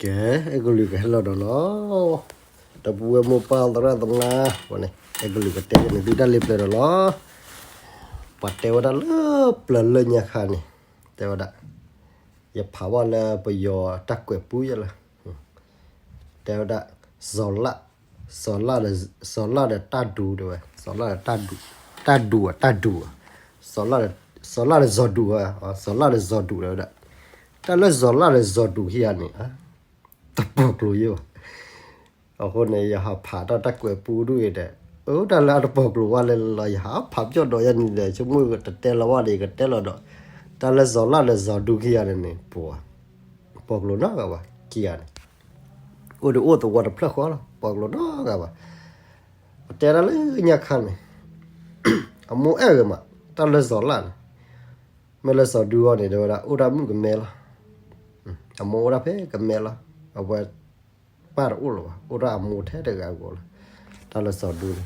ကဲ, အဲကလုာ်ကဟဲလီၤဒီးလီၤ. ဒီပုၢ်ဝဲၢ်မိၢ်ပၢ်သရၣ်သမါ, ဝဲန့ၣ် အဲကလုာ်ကတဲန့ၣ် ဒုတၢ်လ့ပျၢၤဒီးလီၤ. ပှၤတဲဝဲဒၣ်လၢပျၢၤလၢညါခါန့ၣ်, တဲဝဲဒၣ်, ယဖးဘၣ်လၢပယီၤတၢ်ကွဲးပူယဲလၢ တဲဝဲဒၣ်, စီၤလၣ်, စီၤလၣ်ဒီး, စီၤလၣ်ဒီးတၢ်ဒူးတဲဝဲ, စီၤလၣ်ဒီးတၢ်ဒူး, တၢ်ဒူးဧါ, တၢ်ဒူးဧါ, စီၤလၣ်ဒီးစီၤဒူးဧါ, စီၤလၣ်ဒီးစီၤဒူးတဲဝဲဒၣ်, တၢ်လၢစီၤလၣ်ဒီးစီၤဒူးခံဂၤန့ၣ် တပီၢ်ကျိၤယဲဘၣ်. အဃိန့ၣ် ယဟးဖးထီၣ်တၢ်ကွဲးပူဒူၣ်အံၤဒီး, အၢ တၢ်လၢအတပီၢ်ကျိၤဘၣ်လဲၣ်လီၤ, ယဟးဖးပျီၣ်ဒီးယၤန့ၣ်ဒီး ဆိကမိၣ်ကတတဲလီၤဘၣ်ဒီး ယကတဲလီၤဒီး, တၢ်လၢစီၤလၣ်ဒီးစီၤဒူခံဂၤန့ၣ်န့ၣ် ပှၤ, ပီၢ်ကျိၤနီတဂၤဘၣ်, ခံဂၤန့ၣ် အိၣ်ဒီးအိၣ်သဝီတဖျၢၣ်ဃီလီၤ, ပီၢ်ကျိၤနီတဂၤဘၣ်. ပတဲဒၣ်လၢညါခါန့ၣ်, အမိၢ်အဲၣ်ဂ့ၤမး, တၢ်လၢစီၤလၣ်န့ၣ်, မ့ၢ်လၢစီၤဒူအီၤန့ၣ် တဲဝဲဒၣ် အိၣ်ဒၣ်မုၣ်ကမဲလီၤ. အမိၢ်အိၣ်ဒၣ်ဖဲကမဲလီၤ, အဝဲပၢ်တအိၣ်လၢၤဘၣ်, အိၣ်ဒၣ်အမိၢ်ထဲတဂၤအဂီၢ်လီၤ. တၢ်လၢစီၤဒူန့ၣ်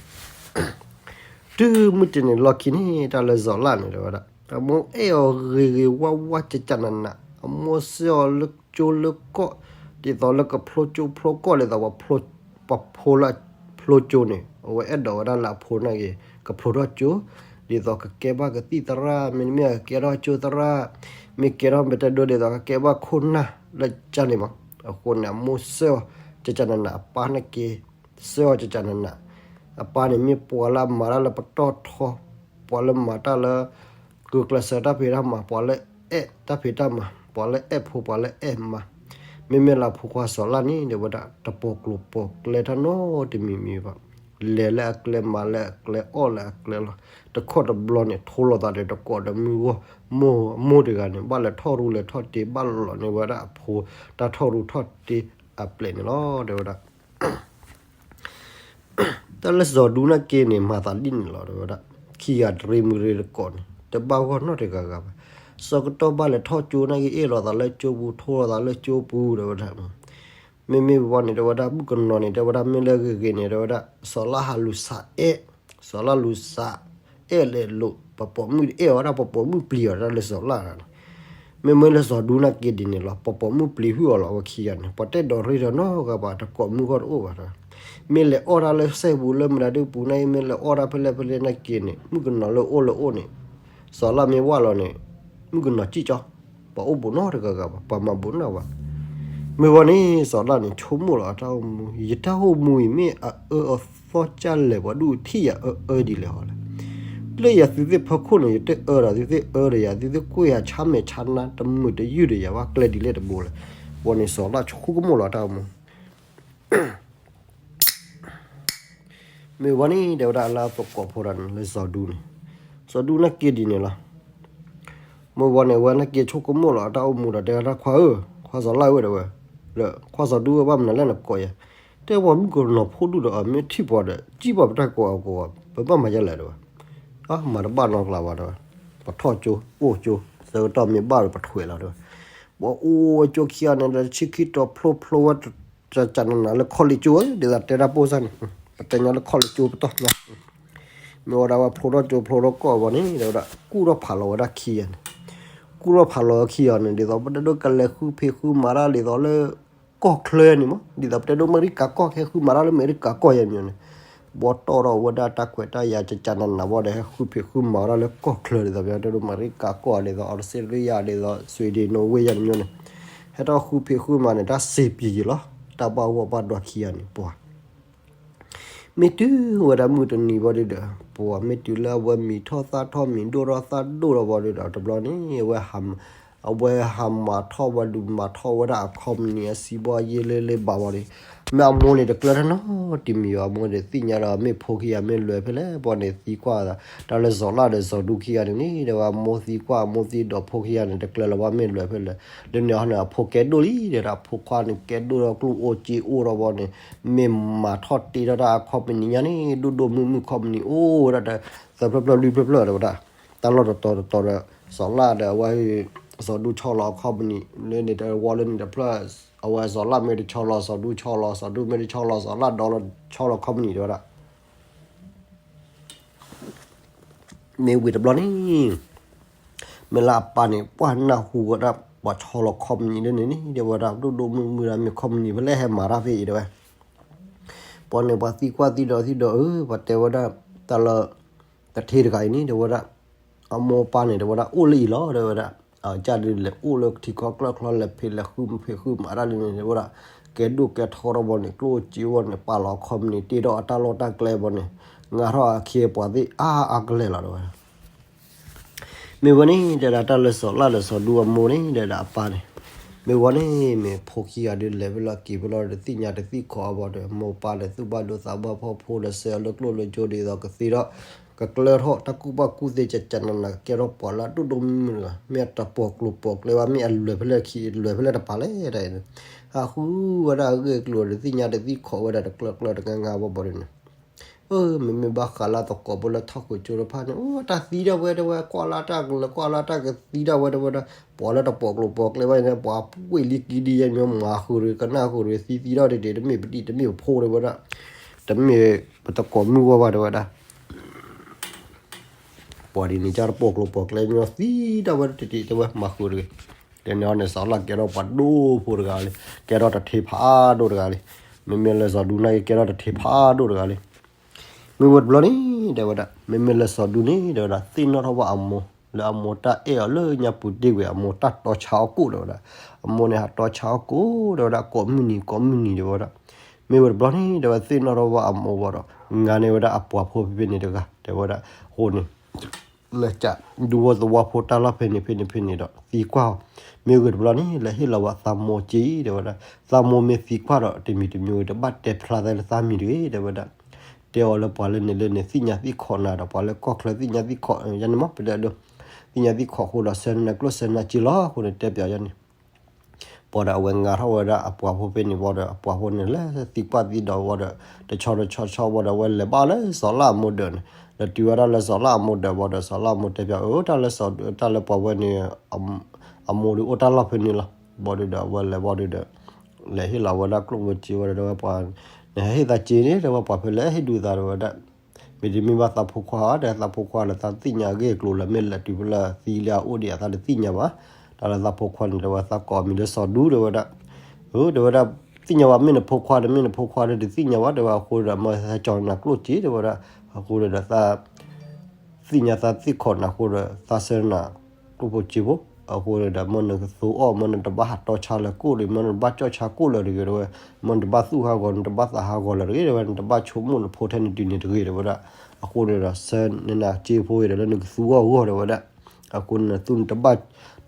တုၤမုၢ်တနံၤလီၢ်ခံန့ၣ် တၢ်လၢစီၤလၣ်န့ၣ် တဲဝဲဒၣ် အမိၢ်အဲၣ်အီၤဂ့ၤဂ့ၤဝါဝါ ကကနးနး, အမိၢ်စဲအီၤလၢကၠိလၢကီၢ်, ဒ်သိးလၢကဖျိကၠိဖျိကီၢ်, ဒ်သိးပှၤဖျိလၢကဖျိကၠိန့ၣ် အဝဲအဲၣ်ဒိးဝဲဒၣ်လၢအဖိန့ၣ်ဂ့ၤ ကဖျိထီၣ်ကၠိ, ဒ်သိးကကဲဘၣ်ကသံၣ်သရၣ်, မ့တမ့ၢ်ကကဲထီၣ်ကၠိသရၣ်, မ့ၢ်ကဲထီၣ်မ့ၢ်တဲဒိဒ်သိးကကဲဘၣ်ခိၣ်နၢ်လၢကန့ၣ်မး. အဃိန့ၣ် အမိၢ်စဲအီၤ ကကနးနး, အပၢ်န့ၣ်က့ၤ စဲအီၤကကနးနး. အပၢ်န့ၣ်မ့ၢ်ပှၤလၢအမၤတၢ်လၢပတီၢ်ထီ, ပှၤလၢမၤတၢ်လၢ ကျိၤကျဲးစၢးတၢ်ဖံးတၢ်မၤ, ပှၤလၢအဲၣ်တၢ်ဖံးတၢ်မၤ, ပှၤလၢအဲၣ်ဖိ ပှၤလၢအဲၣ်မါ. မ့မ့ၢ်လၢအဖိခွါစီၤလၣ်န့ၣ် တဲဝဲဒၣ် တပီၢ်ကျိၤပီၢ်ကျဲတၢ်နီတမံၤမံၤဘၣ်. လဲၤလၢအကျဲ မၤလၢအကျဲ အီၣ်လၢအကျဲလီၤ. တခီတဘျီန့ၣ် ထိလိာ်သးဒီးတကိးဒီးမုၢ်ဂီၢ်, မိၢ်အမိၢ်တဂၤန့ၣ် ဘၣ်လဲၤထီၣ်ရူလဲၤထီၣ်တ့ ဘၣ်လီၤန့ၢ်ဝဲဒၣ်အဖိ တၢ်ထီၣ်ရူထီၣ်တ့အပျဲၢ်န့ၣ်လီၤ တဲဝဲဒၣ်. တၢ်လၢစီၤဒူန့ၣ်က့န့ၣ် မၤသးဒ်န့ၣ်လီၤ တဲဝဲဒၣ်. ခံဂၤတရံးမုၢ်ရ့ၣ်တကိးန့ၣ် တဘၣ်ဂီၢ်နီတဂၤဂၤဘၣ်. ဆၢကတီၢ်ဘၣ်လဲၤထီၣ်ကၠိန့ၣ်က့ အ့ၣ်လိာ်သးလၢကၠိပူၤ ထိလိာ်သးလၢကၠိပူၤ တဲဝဲဒၣ်. မ့မ့ၢ်ဝဲန့ၣ် တဲဝဲဒၣ် မုၣ်ကနီၤန့ၣ် တဲဝဲဒၣ် မ့ၢ်လၢဂ့ၤဂ့ၤန့ၣ် တဲဝဲဒၣ် စီၤလၣ်ဟးလူၤစးအဲၣ်, စီၤလၣ်လူၤစးအဲၣ်လဲၤလိာ် ပပိာ်မုၣ်တအဲၣ်အီၤဒၣ် ပပိာ်မုၣ်ပျံၤအီၤဒၣ်လၢစီၤလၣ်န့ၣ်. မ့မ့ၢ်လၢစီၤဒူန့ၣ်က့ဒ်န့ၣ်လီၤ ပပိာ်မုၣ်ပျံၤဟုၣ်အီၤလီၤ အဝဲခံဂၤန့ၣ် ပှၤတအဲၣ်ဒိးရ့ဒီးနီတဂၤဘၣ် တကိးမုၢ်ဂီၢ်တအိၣ်ဘၣ်. မ့ၢ်လဲၤအီၣ်တၢ်လၢစဲပူၤလၢမတၤဒုပူၤန့ၣ် မ့ၢ်လဲၤအီၣ်တၢ်ဖဲလဲၣ်ဖဲလဲၣ်န့ၣ်က့န့ၣ် မုၣ်ကနီၤလၢအိၣ်လၢအိၣ်န့ၣ် စီၤလၣ်မ့ၢ်ဝၢ်လီၤန့ၣ် မုၣ်ကနီၤစံၣ်ကၠီ ပှၤအိၣ်ဘူးနီတဂၤဂၤဘၣ် ပှၤမၤဘူးနီဘၣ်. မ့ၢ်ဝဲန့ၣ် စီၤလၣ်န့ၣ် ဆိကမိၣ်လီၤအတၢ်အိၣ်မူ ယတၢ်အိၣ်မူအံၤ မ့ၢ်အအၢအသီကၢ်လဲၣ် ပှၤဒုးထံၣ်ယၤအၢအၢဒ်လဲၣ်ဟီလဲၣ်. လၢယၤသုသ့ၣ်ဖီခိၣ်န့ၣ် ယတအၢဒီး သုသ့ၣ်အၢဒီးယၤ သုသ့ၣ်ကွၢ်ယၤဆါမဲာ်ဆါနါ တမုာ်တယုၢ်ဒီးယၤဘၣ် ကျဲဒ်လဲၣ်တဘိလဲၣ်. ဝဲန့ၣ်စီၤလၣ်ဆိကမိၣ်လီၤတၢ်အိၣ်မူ မ့ၢ်ဝဲန့ၣ် တဲဝဲဒၣ်လၢအသကိးဖိတဂၤန့ၣ် လၢစီၤဒူန့ၣ်, စီၤဒူန့ၣ်က့ဒ်န့ၣ်လီၤ. မ့ၢ်ဝဲန့ၣ် အဝဲန့ၣ်က့ဆိကမိၣ်လီၤအတၢ်အိၣ်မူဒီး တဲဝဲဒၣ်ခွါဧၢ, ခွါစီၤလၣ်ဝဲတဲဝဲ, ဒီးခွါစီၤဒူဝဲဘၣ်မနုၤလဲၣ်နကိးယၤ, တဲပှၤမုၣ်ကနီၤဖိဒူၣ်ဒီး အမ့ၢ်ထံၣ်ပှၤဒီး စံၣ်ပှၤပတၢ်ကိးအကိး ပဘၣ်မၤယဲလဲၣ်တဲဝဲ, မၤတဘၣ်နီတကျါဘၣ်တဲဝဲ, ပထီၣ်ကၠိ အိၣ်ကၠိ ဆၢကတီၢ်မ့ၢ်ဘၣ်ဒီးပထွဲးလီၤတဲဝဲ, ပှၤအိၣ်ဝဲကၠိခံဂၤန့ၣ်ဒီး ဆံခံတီၤဖျိဖျိဝဲ ကကနးနးလၢခီၣ်လ့ၣ်ကၠိ ဒ်သိးတဲဒၣ်ပိၢ်စၢ်န့ၣ်, ပတဲညီလၢခီၣ်လ့ၣ်ကၠိပတီၢ်ညါ, မ့ၢ်ဝဲဒၣ်ဝဲဖျိထီၣ်ကၠိဖျိထီၣ်ကီၢ်ဘၣ်န့ၣ် တဲဝဲဒၣ် ကူၣ်ထီၣ်ဖးလီၤဝဲဒၣ်ခံဂၤန့ၣ်, ကူၣ်ထီၣ်ဖးလီၤခံဂၤန့ၣ် ဒ်သိးပတဲဒိကလဲၤဃုဖံးဃုမၤတၢ်ဒ်သိးလၢ ကီၢ်ချၢန့ၣ်မး ဒ်သိးပတဲဒိအမဲရကၤကီၢ် ကဟဲဃုမၤတၢ်လၢအမဲရကၤကီၢ်ယဲၢ်မီၤန့ၣ်, ဘီတီၢ်ထီၣ်ဝဲဒၣ်တၢ်ခွဲးတၢ်ယာ်ကကနးနးဘၣ်ဒီး ဟဲဃုဖံးဃုမၤဝဲဒၣ်လၢကီၢ်ချၢဒ်သိးပတဲဒိအမဲရကၤကီၢ်ဒ်သိး အီစထြ့လယါဒ်သိး Sweden Norway ယဲၢ်မီၤန့ၣ်, ဟဲထီၣ်ဃုဖံးဃုမၤန့ၣ် တၢ်စ့ပံၤယံၤလီၤ, တၢ်ဘၣ်ဂီၢ်ဘၣ်ဒွးခံဂၤန့ၣ် ပှၤ မ့ၢ်တုၤဝဲဒၣ်မုၢ်တနံၤဘၣ်ဒီး ပှၤမ့ၢ်တုၤလၢအဝဲမံၤထီၣ်သၣ်ထီၣ် မံၤဒိၣ်ထီၣ်သၣ်ဒိၣ်ထီၣ်ဘၣ်ဒီး တဘျီန့ၣ် အဝဲ အဝဲဟးမၤထီၣ်ဝဲဒုးမၤထီၣ်ဝဲဒၣ်အ company အစံးဘီယဲၢ်လၢလၢဘၣ်ဘၣ်ဒီး မ့ၢ်အမိၢ်န့ၣ်တကျၢၢ်တၢ်နီတမံၤဘၣ် အမိၢ်န့ၣ်သ့ၣ်ညါဒီး မ့ၢ်ဖိခံဂၤမ့ၢ်လဲၤဖဲလဲၣ် ပှၤန့ၣ်သံကွၢ် တၢ်လၢစီၤလၣ်ဒီးစီၤဒူခံဂၤန့ၣ်န့ၣ် တဲဝဲအမိၢ်သံကွၢ် အမိၢ်သံဒီးဖိခံဂၤန့ၣ် တကျၢၢ်လၢၤဘၣ်မ့ၢ်လဲၤဖဲလဲၣ်, လၢန့ၣ်အီၤန့ၣ် အဖိကဲဒိၣ်လံ တဲဒၣ် အဖိခွါန့ၣ် ကဲဒိၣ်ဒီးကျိၣ်အိၣ်စ့အိၣ်ဒီးဘၣ်န့ၣ် မ့ၢ်မၤထီၣ်တ့ထီၣ်တၢ်အ company ညါန့ၣ် ဒိၣ်ဒိၣ်မုၢ်မုၢ် company အိၣ်ဝဲဒၣ်တသၢဖျၢၣ်ဖျၢၣ်လွံၢ်ဖျၢၣ်ဖျၢၣ်တဲဝဲဒၣ်, တၢ်လီၢ်တတီၤတတီၤဒီး စီၤလၣ်ဒီးအဝဲ စီၤဒူဆီလီၤအ company လၢန့ၣ်တဝီလၢန့ၣ်တဖျၢၣ်, အဝဲစီၤလၣ်မ့ၢ်တဆီလီၤ စီၤဒူဆီလီၤ စီၤဒူမ့ၢ်တဆီလီၤ စီၤလၣ်ဒီလီၤဆီလီၤ company တဲဝဲဒၣ် မ့ၢ်ဝံၤတဘျီန့ၣ် မ့ၢ်လၢအပၢ်န့ၣ် ပှၢ်နၢ်ဟူဝဲဒၣ် ပှၤဆီလီၤခီပနံၣ်ဒ်န့ၣ်န့ၣ် တဲဝဲဒၣ် ဒိၣ်ဒိၣ်မုၢ်မုၢ်ဒၣ် မ့ၢ်ခီပနံၣ်ဖဲလဲၣ်ဟဲမၤတၢ်ဖဲအံၤတဲဝဲ ပှၤန့ၣ် ပှၤသံကွၢ်သံဒိးသံဒိး အၢ ပှၤတဲဝဲဒၣ် တၢ်လၢ တထ့တဂၤအံၤန့ၣ် တဲဝဲဒၣ် အမိၢ်ပၢ်န့ၣ် တဲဝဲဒၣ် အိၣ်လၢအံၤလီၤ တဲဝဲဒၣ် အကစၢ်ဒုးလဲၤအိၣ်လၢထံခီကျၢၢ်ချီ လဲၤဖံးလဲၤဃုမုၢ်ဖံးဃုမုၢ်မၤတၢ်ဒ်န့ၣ် တဲဝဲဒၣ် ကဲဒိၣ်ကဲထီထီၣ်ဘီန့ၣ် ကျိၣ်စ့ဝဲန့ၣ် ပာ်လီၤခီပနံၣ် တ့ထီၣ်အတၢ်လီၢ်တၢ်ကျဲဘီန့ၣ် ငါထီၣ်အခ့အပှၤသ့ၣ်အါအါကလဲာ်လီၤ တဲဝဲဒၣ် မ့ၢ်ဝဲန့ၣ် တဲဒၣ်တၢ်လၢစီၤလၣ်ဒီးစီၤဒူအမိၢ်န့ၣ် တဲဒၣ်အပၢ်န့ၣ် မ့ၢ်ဝဲန့ၣ် မ့ၢ်ဖိခံဂၤဒုးလဲၤဖဲလၢက့ၤဖဲလီၤ တသ့ၣ်ညါတသ့ၣ်ခီအဘီဒီး မိၢ်ပၢ်ဒီးသူၣ်ဘၣ်ဒိသးဘၣ်ဖှီၣ်ဖိဒီး စဲးအီၤလၢကျိၣ်လၢကၠိဒ်သိးကသ့ထီၣ် ကကျၢထီၣ်တၢ်ကူၣ်ဘၣ်ကူၣ်သ့ကကနန ကဲထီၣ်ပှၤလၢအဒိၣ်ဒိၣ်မုၢ်မုၢ်တဂၤ မ့ၢ်အတၢ်ပိာ်ကျိၤပိာ်ကျဲဘၣ် မ့ၢ်အလွဲၢ်ဖဲလဲၣ်ခံ လွဲၢ်ဖဲလဲၣ်တပၤလဲၣ် တၢ်အံၤန့ၣ် ဟးဃုဝဲဒၣ်အဂ့ၢ်အကျိၤ တသ့ၣ်ညါတသ့ၣ်ခီဝဲဒၣ်တကျၢကျၢတဂၤဂၤဘီဘီဒ်န့ၣ် အၢ မ့မ့ၢ်ဘၣ်ဃးလၢသကိးဖိလၢထီၣ်ခိၣ်ကၠိတဖၣ်န့ၣ် အိၣ်တၢ်သံဒၣ်ဝဲတဲဝဲ ကွၢ်လၢတၢ်ကလၢၤ ကွၢ်လၢတၢ်ကသံဒၣ်ဝဲတဲဝဲဒၣ် ပှၤလၢတပိာ်ကျိၤပိာ်ကျဲဘၣ်န့ၣ် ပှၤပှ့ၤလံကံဒ်ယဲၢ်မ့ၢ်မၤဃုာ်တဂ့ၤ ကနၣ်ဃုာ်တဂ့ၤ သံသံထီၣ်တ့ၢ်တ့ၢ် တမ့ၢ်ပဒံၣ်တမ့ၢ်ပဖိတဲဝဲဒၣ် တမ့ၢ်ပတကိးမုၢ်ဂီၢ်ဘၣ်တဲဝဲဒၣ် ပှၤဒ်န့ၣ် ကၢ်တပိာ်ကျိၤပိာ်ကျဲညီသံဒၣ်ဝဲတ့ၢ်တ့ၢ်တဲဝဲမၤဃုာ်တဂ့ၤ တဲန့ၣ်အီၤန့ၣ် စီၤလၣ်ကဲထီၣ်ပှၤဒိၣ်ဖိတဂၤလံ ကဲထီၣ်တထ့ဖးဒိၣ်တဂၤလံ မ့မ့ၢ်လၢစီၤဒူန့ၣ်ကဲထီၣ်တထ့ဖးဒိၣ်တဂၤလံ မ့ၢ်ဝဲတဘျီန့ၣ် တဲဝဲဒၣ် မ့မ့ၢ်လၢစီၤဒူန့ၣ် တဲဝဲဒၣ် သ့ၣ်နီၣ်ထီၣ်ဘၣ်အမိၢ် လၢအမိၢ်တၢ်အဲၣ်အီၤလၢညါပူၤတ့ၢ်ကွံာ် အမိၢ်တၢ်တီဆါအီၣ်ကိၣ်တဲဝဲဒၣ် အမိၢ်န့ၣ် ဟးတီဆါအီၣ်ကိၣ်တဲဝဲဒၣ် ကိးမုၢ်နံၤကိးမုၢ်နံၤတဲဝဲဒၣ် မ့ၢ်ဝဲတဘျီန့ၣ် တဲဝဲသ့ၣ်နီၣ်ထီၣ်ဘၣ်အမိၢ်ဘၣ်ဒီး ငါန့ၢ်ဝဲဒၣ်အပှၤဖိဖဲဖဲန့ၣ်တဂၤ တဲဝဲဒၣ် အဃိန့ၣ် လၢကး ဒူဝီသဝီဖိတၢ်လီၢ်ဖဲန့ၣ်ဖဲန့ၣ်ဖဲန့ၣ်ဒီး သံကွၢ်အီၤ မ့ၢ်ဝဲတဘျီန့ၣ် လဲၤဟ့ၣ်လီၤဝဲသးမိၢ်က့ၤတဲဝဲဒၣ် သးမိၢ်မ့ၢ်သံကွၢ်ဒီး တမံၤတမံၤ တဘၣ်တဲဖျါသးလၢသးမံၤတဂ့ၤ တဲဝဲဒၣ် တဲအီၤလၢပှၤလၢန့ၣ်လၢန့ၣ် သ့ၣ်ညါသ့ၣ်ခီၣ်နၤဒီး ပှၤလၢကီၢ်ချၢသ့ၣ်ညါသ့ၣ်ခီၣ် ယန့ၣ်မ့ၢ်ပတဲဒိ သ့ၣ်ညါသ့ၣ်ခီၣ်အဃိဒီး ဆၢနၤကျိၣ်ဆၢနၤစ့လီၤ အဃိန့ၣ်တဲပၠးယန့ၣ် ဘၣ်ဒီးအဝဲငါထီၣ်ဝဲဒၣ်အပှၤဖိဖဲန့ၣ်ဘၣ်ဒီး အပှၤဖိန့ၣ်လၢသံကွၢ်သံဒိးဘၣ်ဒီး တဆီတဆီဆီဘၣ်ဒီး အဝဲလဲၤဘၣ်လၢစီၤလၣ်အမိၢ်ဒၢးန့ၣ် လဲၤတုၤဝဲဒၣ်လၢစီၤလၣ်အမိၢ်ဒၢးဘၣ်ဒီး စီၤလၣ်အမိၢ်တဲပၠး အၢ တၢ်လၢစီၤ တၢ်လၢပှၤဝဲန့ၣ် အမိၢ်ဒုးအိၣ်တၢ်လီၢ်ဖဲန့ၣ်လီၤ ဘၣ်ဒီး အဝဲလဲၤဘၣ်ဒီး လဲၤဟ့ၣ်လီၤဝဲဒၣ်ကျိၣ်ဖိစ့ဝဲဒီး တဲဝဲပှၤ နဟဲဟ့ၣ်သးစ့န့ၣ် တဲဝဲပှၤဖဲလဲၣ်ဟ့ၣ်ဒုးသးတဲဝဲဒၣ် မ့တမ့ၢ်ဘၣ်သးဖိခွါဧါ တဲသးဖိခွါလၢသးသ့ၣ်ညါအဂ့ၢ်အကျိၤလၢ မ့ၢ်လဲၤတုၤဖဲလၢသံလၢအအိၣ်ဒံးအသးတသ့ၣ်ညါဘၣ် တၢ်လၢသးဖိခွါန့ၣ် တဲဝဲသးကိးမံၤလၢစီၤဒူတဲဝဲဒၣ် အၢ တဲဝဲဒၣ် သ့ၣ်ညါဘၣ်မ့ၢ်နဖိခွါဒီး မ့ၢ်နဖိခွါဒီးတသ့ၣ်ညါဘၣ် တဲဝဲအဃိဒီး မ့ၢ်ဟဲကၠီနၤကျိၣ်စ့တဲဝဲဒၣ် အဃိဒီးသး သ့ၣ်ညါသးသ့ၣ်ခီၣ်နၤအဃိဒီး သးဆၢနၤ ကျိၣ်ဖိစ့ဖိ အဃိန့ၣ်ဒီး မ့ၢ်နကသူအီၣ် မ့ၢ်နတဘၣ်ဟးတီဆါလၢကိၣ်ဒီး မ့ၢ်နတဘၣ်ကၠီၣ်ဆါကိၣ်လၢၤတဂ့ၤတဲဝဲ မ့ၢ်နတဘၣ်သူၣ်ဟးဂီၤ နတဘၣ်သးဟးဂီၤလၢၤတဂ့ၤတဲဝဲ နတဘၣ်ဆိကမိၣ်နဖိထဲနတုၤန့ၣ်တဂ့ၤတဲဝဲဒၣ် အဃိန့ၣ်ဒီး ဆၢနၤစ့ဖိဒီးလၢနကသူအီၣ်ဂီၢ်တဲဝဲဒၣ် အဃိန့ၣ် နသူနတဘၣ်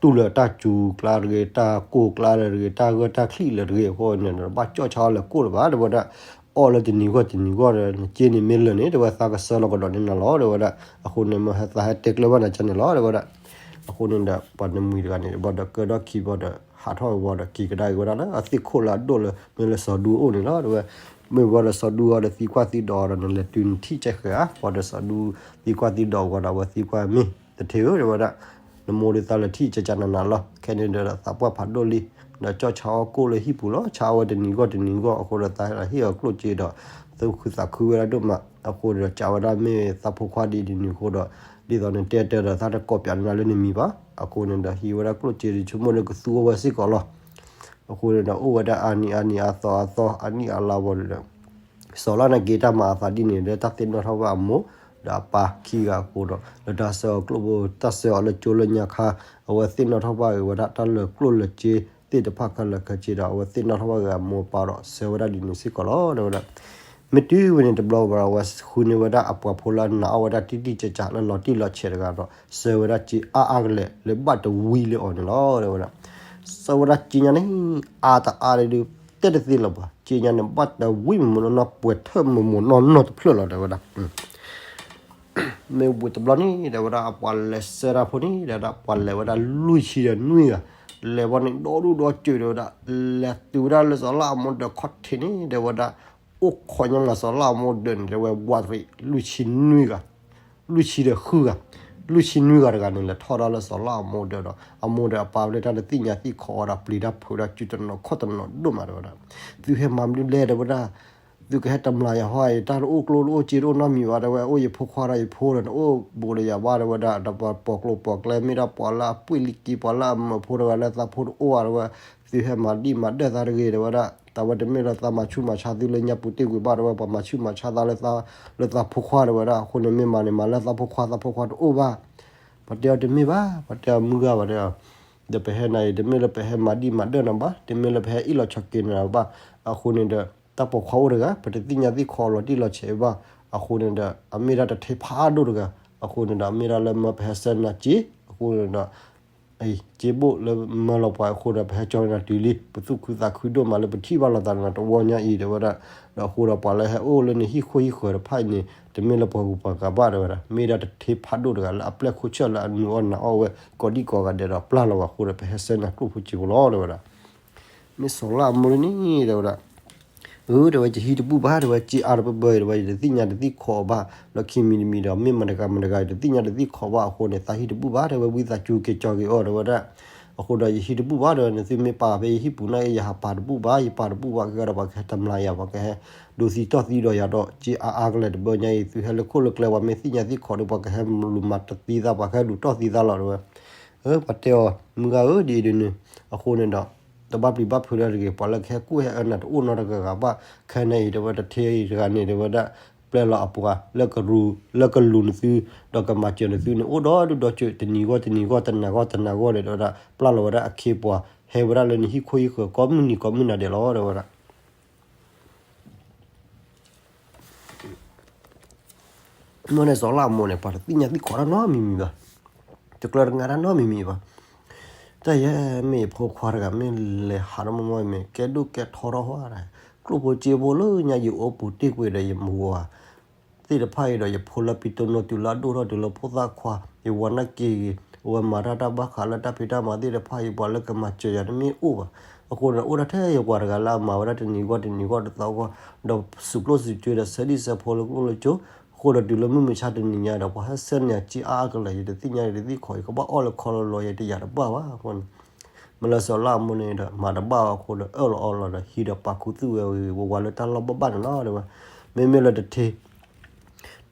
တူၢ်လၢတၢ်စူၤကျါတဂ့ၤ တၢ်ကိၢ်ကျါလၢၤတဂ့ၤ တၢ်ဂၢၢ်တၢ်ချံၣ်လၢၤတဂ့ၤ အဃိန့ၣ် နတဘၣ်ကၠီၣ်ဆါအီၣ်လၢကိၣ်လၢၤဘၣ်တဲဝဲဒၣ် အီၣ်လၢတနံၤဂီၢ်တနံၤဂီၢ်ဒီး နစ့န့ၣ်မ့ၢ်လၢာ်န့ၣ် တဲဝဲသးကဆှၢလီၤကဒီးန့ၢ်နၤလီၤ တဲဝဲဒၣ် အဃိန့ၣ် မ့ၢ်ဟဲသးဟဲတဲကျၢၤဘၣ်နၤကန့ၣ်လီၤ တဲဝဲဒၣ် အဃိန့ၣ်ဒီး ပှၤနမှံၤတဂၤန့ၣ် ဘၣ်ဒီးကၢထီၣ်ခံဘၣ်ဒီး ဟးထီၣ်ဝဲဘၣ်ဒီး က့ၤကဒါက့ၤဝဲဒၣ်လၢအသ့ၣ်ခိၣ်လၢအဒိၣ်လၢ မ့ၢ်လၢစီၤဒူအအိၣ်န့ၣ်လီၤ တဲဝဲ မ့ၢ်ဝဲဒီးစီၤဒူအီၤဒီးသံကွၢ်သံဒိးအီၤဒီး နလဲၤတုၤနထံၣ်ကဲဃဲၤဧါ ပှၤဒီးစီၤဒူသံကွၢ်သံဒိးအီၤဒီး အဝဲသံကွၢ်မ့ၢ် တထ့ဧၢ တဲဝဲဒၣ် နမိၢ်ဒီးသးလၢထံၣ်ကကနနၤလီၤ ခဲန့ၣ်ဒီး သးပှၢ်ဖးဒိၣ်လံ ဒီးကၠီၣ်ဆါအီၣ်ကိၣ်လၢဟံၣ်ပူၤလီၤ ဆါအီၣ်ဝဲတနံၤဂီၢ်တနံၤဂီၢ် အဃိဒီးသးဟ့ၣ်အီၤကျိၣ်စ့ဒီး သူၣ်ခုသးခုဝဲဒၣ်ဒိၣ်မး အဃိဒီးကးဝဲဒၣ်မ့ၢ်သးဖိခွါဒ်တနံၤအဃိဒီး ဒ်သိးနတဲတၢ်ဒီးသးတကိးပၠးနၤလၢနမံၤဘၣ် အဃိန့ၣ်ဒီးဟံးဝဲဒၣ်ကျိၣ်စ့ဒီးဆိကမိၣ်လၢကသူအီၣ်ဝဲစ့ၢ်ကီးလီၤ အဃိန့ၣ်ဒီးအိၣ်ဝဲဒၣ်အါနံၣ်အါနံၣ်အါသီအါသီ အနံၣ်အါလါဘၣ်ဒီး စီၤလါန့ၣ်က့ၤတၢ်မၤအသးဒ်န့ၣ် လၢတၢ်သ့ၣ်နီၣ်ထီၣ်ဘၣ်အမိၢ် ဒီးအပၢ်ခံဂၤအဃိဒီး လၢတၢ်ဆှၢအီၤကျိၣ်ဖိ တၢ်ဆှၢအီၤလၢကၠိလၢညါခါ အဝဲသ့ၣ်နီၣ်ထီၣ်ဘၣ်က့ၤဝဲဒၣ်တၢ်လၢကျိၣ်လၢစ့သ့ၣ်တဖၣ်ခဲလၢာ်ခဲဆ့ဒီး အဝဲသ့ၣ်နီၣ်ထီၣ်ဘၣ်က့ၤအမိၢ်အပၢ်ဒီး ဆှၢဝဲဒၣ်ဒ်န့ၣ်စ့ၢ်ကီးလီၤ တဲဝဲဒၣ် မ့ၢ်တုၤဝဲန့ၣ်တဘျီဘၣ်ဒီး အဝဲဃုန့ၢ်ဝဲဒၣ်အပှၤဖိလၢအနာ်အီၣ်ဝဲဒၣ်တံၢ်တံၢ်ကၢ်ကၢ်လၢလီၤတံၢ်လီၤဆဲးတဂၤဒီး ဆှၢဝဲဒၣ်စ့အါအါကလဲာ်လၢဘၣ်တဝံလၢအီၤန့ၣ်လီၤ တဲဝဲဒၣ် ဆှၢဝဲဒၣ်စ့ညါန့ၣ် အါတအါဒီး တဲတသ့လၢၤဘၣ် စ့ညါန့ၣ် ဘၣ်တဝံမုၢ်မုၢ်နီၢ်နီၢ် ပှဲၤထၢၣ်မုၢ်မုၢ်နီၢ်နီၢ်တဖျၢၣ်လီၤ တဲဝဲဒၣ် မ့ၢ်ဝံၤတဘျီန့ၣ် တဲဝဲဒၣ် အပှၤလဲၤဆှၢတၢ်ဖိန့ၣ် တဲဝဲဒၣ် ပှၤလဲၤဝဲဒၣ်လွံၢ်ဆံဒီးနွံဂၤ လဲၤဝဲန့ၣ်ဒီဒူၣ်ဒီစၢၤ တဲဝဲဒၣ် လဲၤတုၤဝဲဒၣ်လၢစီၤလါအမိၢ်ဒၢးခီၣ်ထံးန့ၣ် တဲဝဲဒၣ် အိၣ်ခိးညါမးစီၤလါအမိၢ်ဒၢးန့ၣ် တဲဝဲ ဝးတရံး လွံၢ်ဆံနွံဂၤ လွံၢ်ဆံဒီးဃုဂၤ လွံၢ်ဆံနွံဂၤတဂၤန့ၣ် လဲၤထီၣ်ဒၣ်လၢစီၤလါအမိၢ်ဒၢးဒီး အမိၢ်ဒီးအပၢ်ဝဲလၢတၢ်တသ့ၣ်ညါသ့ၣ်ခီအီၤဒီး ပျံၤတၢ်ဖုးတၢ်စုတနီၤခီၣ်တနီၤဒိၣ်မး တဲဝဲဒၣ် သုဟဲမၤမနုၤလဲၣ် တဲဝဲဒၣ် တ သုကဟဲတမျးယၤဟီအံၤ တၢ်တအိၣ်ကျိတအိၣ်စ့တအိၣ်နီတမံၤဘၣ် တဲဝဲ အိၣ်ယဖိခွါဒီးယဖိဒီး နအိၣ်ဘူးဒီးယၤဘၣ် တဲဝဲဒၣ် ဒီးပှၤပိာ်ကျိၤပိာ်ကျဲ မ့ၢ်ဒၣ်ပှၤလၢအပှ့ၤလံက့ၤ ပှၤလၢအမၢဖိတဂၤလၢသးဖိတအိၣ်ဘၣ် တဲဝဲ, သုဟဲမၤဒံၣ်မၤဒၢၣ်သးတဂ့ၤ တဲဝဲဒၣ်, တၢ်ဝဲတမ့ၢ်လၢသးမၤဆူၣ်မၤဆါသုလၢညါပူၤတ့ၢ်ကွံာ်ဘၣ် တဲဝဲ, ပှၤမၤဆူၣ်မၤဆါသးလၢသး, လၢသးဖိခွါ တဲဝဲဒၣ်, အဃိန့ၣ်မ့ၢ်မၤန့ၣ် မၤလၢသးဖိခွါ သးဖိခွါတအိၣ်ဘၣ်, ပှၤတဲအီၤတမ့ၢ်ဘၣ်, ပှၤတဲအီၤမုၢ်ဂၤဘၣ် တဲအီၤ ဒီးပဟဲနၤအံၤ တမ့ၢ်လၢပဟဲမၤဒံၣ်မၤဒၢၣ်နၤဘၣ်, တမ့ၢ်လၢပဟဲအ့ၣ်လိာ်ဆိးက့နၤဘၣ်, အဃိန့ၣ်ဒီး တၢ်ပိာ်ခွါအိၣ်တဂၤ ပတသ့ၣ်ညါသ့ၣ်ခီအီၤလီၤတံၢ်လီၤဆဲးဘၣ်, အဃိန့ၣ်ဒီး အမ့ၢ်ဒၣ်တထ့ဖးဒိၣ်တဂၤ, အဃိန့ၣ်ဒီး အမ့ၢ်ဒၣ်လၢမၢပဟဲဆှၢနၤစ့, အဃိန့ၣ်ဒီး စ့ဘိၣ်လၢမၢလီၤပှၤအဃိဒီး ပဟဲကၠီနၤတုၤလံ, ပသူၣ်ခုသးခုဒိၣ်မးလၢပထံၣ်ဘၣ်လိာ်သးနၤတဝီညါအံၤ တဲဝဲဒၣ်, ဒီးအဃိဒီးပှၤလၢဟဲအိၣ်လၢနဟံၣ်ခိၣ်ဟံၣ်ဃၢၤတဖၣ်အံၤန့ၣ် တမ့ၢ်လၢပှၤဂုၤပှၤဂၤဘၣ် တဲဝဲဒၣ်, မ့ၢ်ဒၣ်တထ့ဖးဒိၣ်တဂၤလၢအပျဲၢ်ခိၣ်ဆၢၣ်လၢအနုာ်အီၣ်နၤအီၣ်ဝဲ ကိးဒံကိးဂၤဒဲးဒီးပျၢ်လီၤဝဲအဃိဒီး ပဟဲဆှၢနၤကျိၣ်ဖိစ့ဖိလီၤ တဲဝဲဒၣ်. မ့ၢ်စီၤလၢအမိၢ်လံန့ၣ် တဲဝဲဒၣ်, အၢ တဲဝဲ ယဟံးတဘူၣ်ဘၣ် တဲဝဲ, စ့အါတဘၢဘၢ တဲဝဲ, ယတသ့ၣ်ညါတသ့ၣ်ခီအီၤဘၣ်, လီၢ်ခံမံၤတမံၤဒီး မ့ၢ်မတၤတဂၤမတၤတဂၤ ယတသ့ၣ်ညါတသ့ၣ်ခီဘၣ်အဃိန့ၣ် သးဟံးတဘူၣ်ဘၣ် တဲဝဲ, ဝံသးစူၤက့ၤကၠီက့ၤအီၤ တဲဝဲဒၣ်, အဃိဒီး ယဟံးတဘူၣ်ဘၣ် တဲဝဲ, နသုမ့ၢ်ပာ်ဖဲယဟံၣ်ပူၤန့ၣ် ယဟးပာ်တဘူၣ်ဘၣ်, ယပာ်တဘူၣ်ဘၣ်ကဲဒီး ပှၤကဟဲတမျးယၤ ပှၤကဟဲဒိးသံတီၢ်သံဒီးယၤဒီး စ့အါအါကလဲာ်တဘၢညါအံၤ သုဟဲလၢခိၣ်လၢကျဲ ပှၤမ့ၢ်သ့ၣ်ညါသ့ၣ်ခီဒီး ပှၤကဟဲလူၤမၤတသံသး ပှၤကဟဲလူၤတီၢ်သံသးလီၤ တဲဝဲ. ပှၤတဲအီၤ မုၢ်ဂၤဧၢ ဒ်အံၤဒ်န့ၣ်, အဃိန့ၣ်ဒီး တဘၣ်ပျံၤဘၣ်ဖုးတၢ်တဂ့ၤ, ပှၤလၢကဟဲကူၣ်ဟဲအၢနၤတအိၣ်နီတဂၤဂၤဘၣ်, ခဲန့ၣ်အံၤ တဲဝဲ တထ့အံၤတဂၤန့ၣ် တဲဝဲဒၣ်, ပျဲလီၤအပှၤ လၢကလူၤနသု ဒီးကမၤစၢၤနသုန့ၣ် အိၣ်ဒီဒူၣ်ဒီဆၢၣ် တနံၤဂီၢ်တနံၤဂီၢ် တနၤဂီၢ်တနၤဂီၢ်န့ၣ် တဲဝဲဒၣ်, ပျၢ်လီၤဝဲဒၣ်အခ့အပှၤ ဟဲဝဲဒၣ်လၢနဟံၣ်ခိၣ်ဟံၣ်ဃၢၤ ကိးမုၢ်နံၤကိးမုၢ်နၤဒဲးလီၤ တဲဝဲဒၣ်. မ့ၢ်န့ၣ် စီၤလၢအမိၢ်န့ၣ် ပှၤတသ့ၣ်ညါသ့ၣ်ခီတၢ်နီတမံၤမံၤဘၣ်, တကြၢးတငါတၢ်နီတမံၤမံၤဘၣ်. တၢ်ယဲမ့ၢ်ယဖိခွါတဂၤ မ့ၢ်လဲၤဟးထီၣ်မီၢ်မီၢ် မ့ၢ်ကဲဒိၣ်ကဲထီထီၣ်ဟီ, ကျိၣ်ဖိစ့ဖိလၢညါယအိၣ်ပူၤတ့ၢ်ကွံာ်ဒီး ယမုၢ်ဝၤသ့ၣ်တဖၣ်အံၤဒီး ယဖိလၢပံတိၢ်နိတုၤလၢအဒိၣ်ထီၣ်တုၤလၢဖိသၣ်ခွါ, ယဝၤနာ်က့ဂ့ၤ, အဝဲမၤတၢ်တၢ်ဘၣ်ဃးလၢတၢ်ဖံးတၢ်မၤသ့ၣ်တဖၣ်အံၤ ပှၤလၢကမၤစၢၤယၤတမ့ၢ်အိၣ်ဘၣ်. အဃိန့ၣ် အိၣ်ဒၣ်ထဲယဝၤတဂၤလၢအမၤဝဲဒၣ်တနံၤဂီၢ်တနံၤဂီၢ်တသီဂီၢ်, ဒီးစူးကျိၣ်စူးစ့ဒီး ဆၢဒံၣ်ဆၢဖိလၢကျိၣ်လၢစ့, အဃိဒီးတုၤလၢမုၢ်မဆါတနံၤညါဒီး ပှၤဟဲဆှၢန့ၢ်စ့အါအါကလဲာ် ယတသ့ၣ်ညါယတသ့ၣ်ခီ, ယကဘၣ်အီၣ်လၢခီလီၤလီၤ ယတယာ်တဘၣ်ဘၣ်အဃိန့ၣ် မ့ၢ်လၢစီၤလၢအမိၢ်န့ၣ်ဒီး မၤတဘၣ်အဃိဒီး အၢၣ်လီၤအီလီၤဒီး ဟံးဒီးပာ်ခူသူၣ်ဝဲဝံၤဝဲဝဲလၢတၢ်လီၢ်ဘၣ်ဘၣ်န့ၣ်လီၤ တဲဝဲ. မ့မ့ၢ်လၢတထ့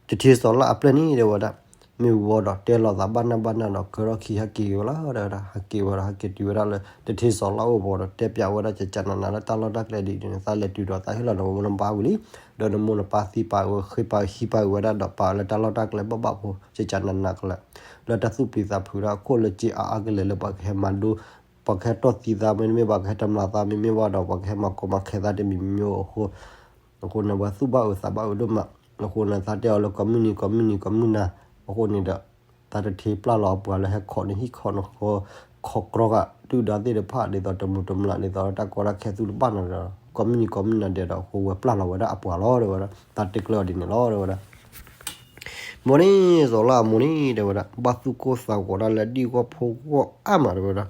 တထ့စီၤလၢအပျဲၢ်န့ၣ် တဲဝဲဒၣ်, မ့ၢ်ဝံၤဒီးတဲလိာ်သးဘၣ်နၢ်ဘၣ်နၢ်ဒီး ကၢထီၣ်ခံဟဲက့ၤဝဲလီၤ တဲဝဲဒၣ်, ဟဲက့ၤဝဲဒီး ဟဲက့ၤတုၤဝဲဒၣ်လၢ တထ့စီၤလၢအအိၣ်ဘၣ်ဒီး တဲပျးဝဲဒၣ် ကကနနလၢတၢ်လီၢ်တၢ်ကျဲဒ်အံၤန့ၣ် သးလဲၤတုၤဒီး သးဟ့ၣ်လီၤနမိၢ်နပၢ်ဝံၤလံ, ဒီးနမိၢ်နပၢ်သံပာ်ဝဲ ဃ့ပာ်ဟံးပာ်ဝဲဒၣ်ဒီး ပာ်လၢတၢ်လီၢ်တၢ်ကျဲဘၣ်ဘၣ်ဖိ ကကနနကလဲာ် လၢတၢ်သူၣ်ပျံၤသးဖုးတၢ်အခိၣ်လၢစ့အါအါကလဲာ်လၢပှၤကဟဲမၤဒိ ပှၤကဟဲတီၢ်သံသး မ့တမ့ၢ်ဘၣ် ကဟဲတမျးသး မ့မ့ၢ်ဘၣ်ဒီး ပှၤကဟဲမၤကီမၤခဲသးတမံၤမံၤအဃိ, အဃိန့ၣ် ပှၤသူၣ်ဘၣ်အုးသးဘၣ်အုးဒိၣ်မး, အဃိန့ၣ် သးတဲအီၤလၢကိးမုၢ်နံၤကိးမုၢ်နံၤကိးမုၢ်နၤ, အဃိန့ၣ်ဒီး သးတထ့ပျၢ်လီၤအပှၤလၢဟဲခိးနဟံၣ်ခိးနဃီ, ခိးကြီဂၤ ဒုၣ်ဒါသ့ၣ်တဖၣ် ဒ်သိးတမုာ်တမျး ဒ်သိးတၢ်ကီတၢ်ခဲသူတဘၣ်နီၤဒီး ကိးမုၢ်နံၤကိးမုၢ်နၤဒဲးဒီး အဃိဝဲပျၢ်လီၤဝဲဒၣ်အပှၤလီၤ တဲဝဲဒၣ်, သးတဲကျၢၤအီၤဒ်န့ၣ်လီၤ တဲဝဲဒၣ်. မိၢ်န့ၣ် စီၤလၢအမိၢ်န့ၣ် တဲဝဲဒၣ် ဘၣ်သူၣ်ကိၢ်သးဂီၤတၢ်လၢဒံၣ်ဂီၢ်ဖိဂီၢ်အါမး တဲဝဲဒၣ်.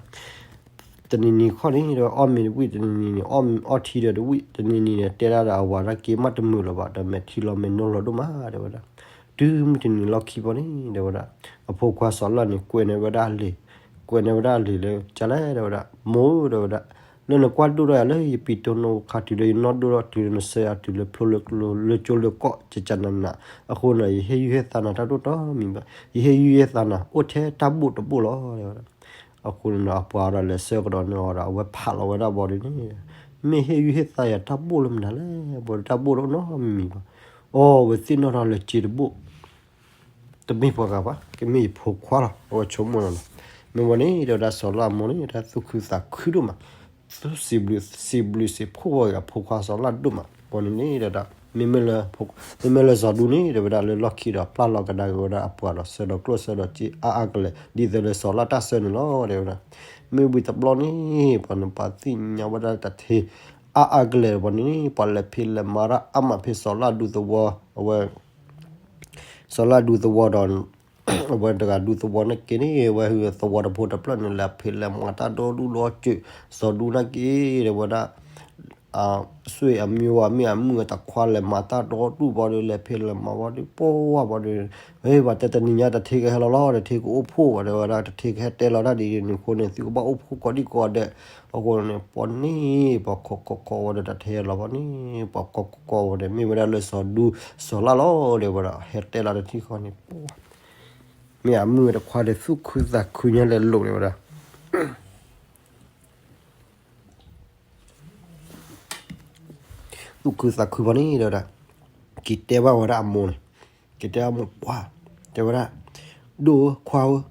တနံၤနံၤခီန့ၣ် တဲဝဲ အီၣ်မ့ၤတဝံၣ် တနံၤနံၤန့ၣ် အီၣ်ထံဒီးတဝံၣ် တနံၤနံၤန့ၣ် တဲဒၣ်ဒီးအဝၤတၢ်က့မးတမုာ်လၢၤဘၣ် ဒီးမဲာ်ထံလီၤမဲာ်နိလီၤဒိၣ်မး တဲဝဲဒၣ်. တုၤမုၢ်တနံၤလီၢ်ခံဘီန့ၣ် တဲဝဲဒၣ် အဖိခွါစီၤလၢန့ၣ် ကွဲးန့ၢ်ဝဲဒၣ်အလံာ်, ကွဲးန့ၢ်ဝဲဒၣ်အလံာ်လၢ ကလဲၣ် တဲဝဲဒၣ် မိၢ်ဧၢ တဲဝဲဒၣ် လၢနကွၢ်ဒိၣ်ထီၣ်ယၤလၢယပံတိၢ်နိခါတုၤလၢယနီၢ်ဒိၣ်ထီၣ်တုၤလၢနဆှၢယၤတုၤလၢဖျိလၢကျိလၢကၠိလၢကီၢ် ကကနန, အဃိန့ၣ် ယဟ့ၣ်ယုၢ်ဟ့ၣ်သးနၤတၢ်ဒိၣ်တီမံၤဘၣ်, ယဟ့ၣ်ယုၢ်ဟ့ၣ်သးနၤ အိၣ်ထဲတၢ်ဘိၣ်တဘိၣ်လီၤ တဲဝဲဒၣ်. အဃိန့ၣ်ဒီး အပှၤဒီးလဲၤဆှၢကဒီးန့ၣ်အီၤဒီး အဝဲဖးလီၤဝဲဒၣ်ဘီဒ်န့ၣ်, မ့ၢ်ဟ့ၣ်ယုၢ်ဟ့ၣ်သးယၤတၢ်ဘိၣ်လၢမနုၤလဲၣ်, ဘီဒီးတၢ်ဘိၣ်တအိၣ်နီတမံၤဘၣ်. အီ အဝဲသ့ၣ်နီၣ်ထီၣ်လၢစ့တဘိၣ် တမ့ၢ်ပှၤဂၤဘၣ်, ကမ့ၢ်ယဖိခွါလီၤ, အဝဲဆိကမိၣ်လီၤနီၤ. မ့ၢ်ဝဲန့ၣ် တဲဝဲဒၣ်စီၤလၢအမိၢ်န့ၣ် တၢ်သူၣ်ခုသးခုဒိၣ်မး, သူၣ်စံးဘျုး စံးဘျုးစံးဖှိၣ်ဝဲအဖိခွါစီၤလၢဒိၣ်မး, ဝဲန့ၣ်န့ၣ် တဲဝဲဒၣ် မ့မ့ၢ်လၢစီၤဒူန့ၣ် တဲဝဲဒၣ်လၢလီၢ်ခံဒီး ပျၢ်လီၤကဒါက့ၤဝဲဒၣ်အပှၤဒီး ဆှၢဒီးကျိၣ်ဆှၢဒီးစ့အါအါကလဲာ် ဒ်သိးလၢစီၤလၢတၢ်ဆှၢန့ၣ်လီၤ တဲဝဲဒၣ်. မ့ၢ်ဝံၤတဘျီန့ၣ် ပှၤနပၢ်သ့ၣ်ညါဝဲဒၣ်တၢ်ထံ အါအါကလဲာ်ဘီန့ၣ် ပှၤလဲၤဖံးလဲၤမၤတၢ်အါမးဖဲစီၤလၢဒူသဝီ, အဝဲ စီၤလၢဒူသဝီဒီး အဝဲတဂၤဒူသဝီန့ၣ်က့န့ၣ် အဝဲသဝီတဖိတဖျၢၣ်န့ၣ် လဲၤဖံးလဲၤမၤတၢ်ဒီဒူၣ်ဒီစၢၤ, စီၤဒူန့ၣ်က့ တဲဝဲဒၣ် အဆွေအမျိုး မ့ၢ်အမုၣ်အတခွါလဲၤမၤတၢ်ဒီဒူၣ်ဘီဒီး လဲၤဖံးလဲၤမၤဘီဒီး ပှၤဘီဒီး ဝဲဘၣ်တဲတနံၤညါတထံကဟဲလီၤလီၤ တထံကအိၣ်ဖှိၣ်ဘၣ်တဲဝဲဒၣ် တထံကဟဲတဲလီၤတၢ်ဒ်န့ၣ်အဃိန့ၣ် သုကဘၣ်အိၣ်ဖှိၣ်ကိးဒံကိးဒဲး အဃိန့ၣ် ပှၤန့ၣ် ပှၤခိးခိးခိးဝဲဒီးတထံလီၤဘီန့ၣ် ပှၤကိးကိးကိးဝဲဒီး မ့ၢ်ဝဲဒၣ်လၢစီၤဒူ စီၤလၣ်လီၤဒီးဝဲဒၣ် ဟဲတဲလီၤတထံဃီန့ၣ် ပှၤ မ့ၢ်အမုၣ်အတခွါဒီး သူၣ်ခုသးခုညါလဲၤလိာ်ဒီးဝဲဒၣ် သူၣ်ခုသးခုဘီန့ၣ်တဲဝဲဒၣ် က့ၤတဲဘၣ်ဝဲဒၣ်အမိၢ်န့ၣ် က့ၤတဲအမိၢ်ပှၢ် တဲဝဲဒၣ် ဒိၣ်ဧၢခွါဧၢ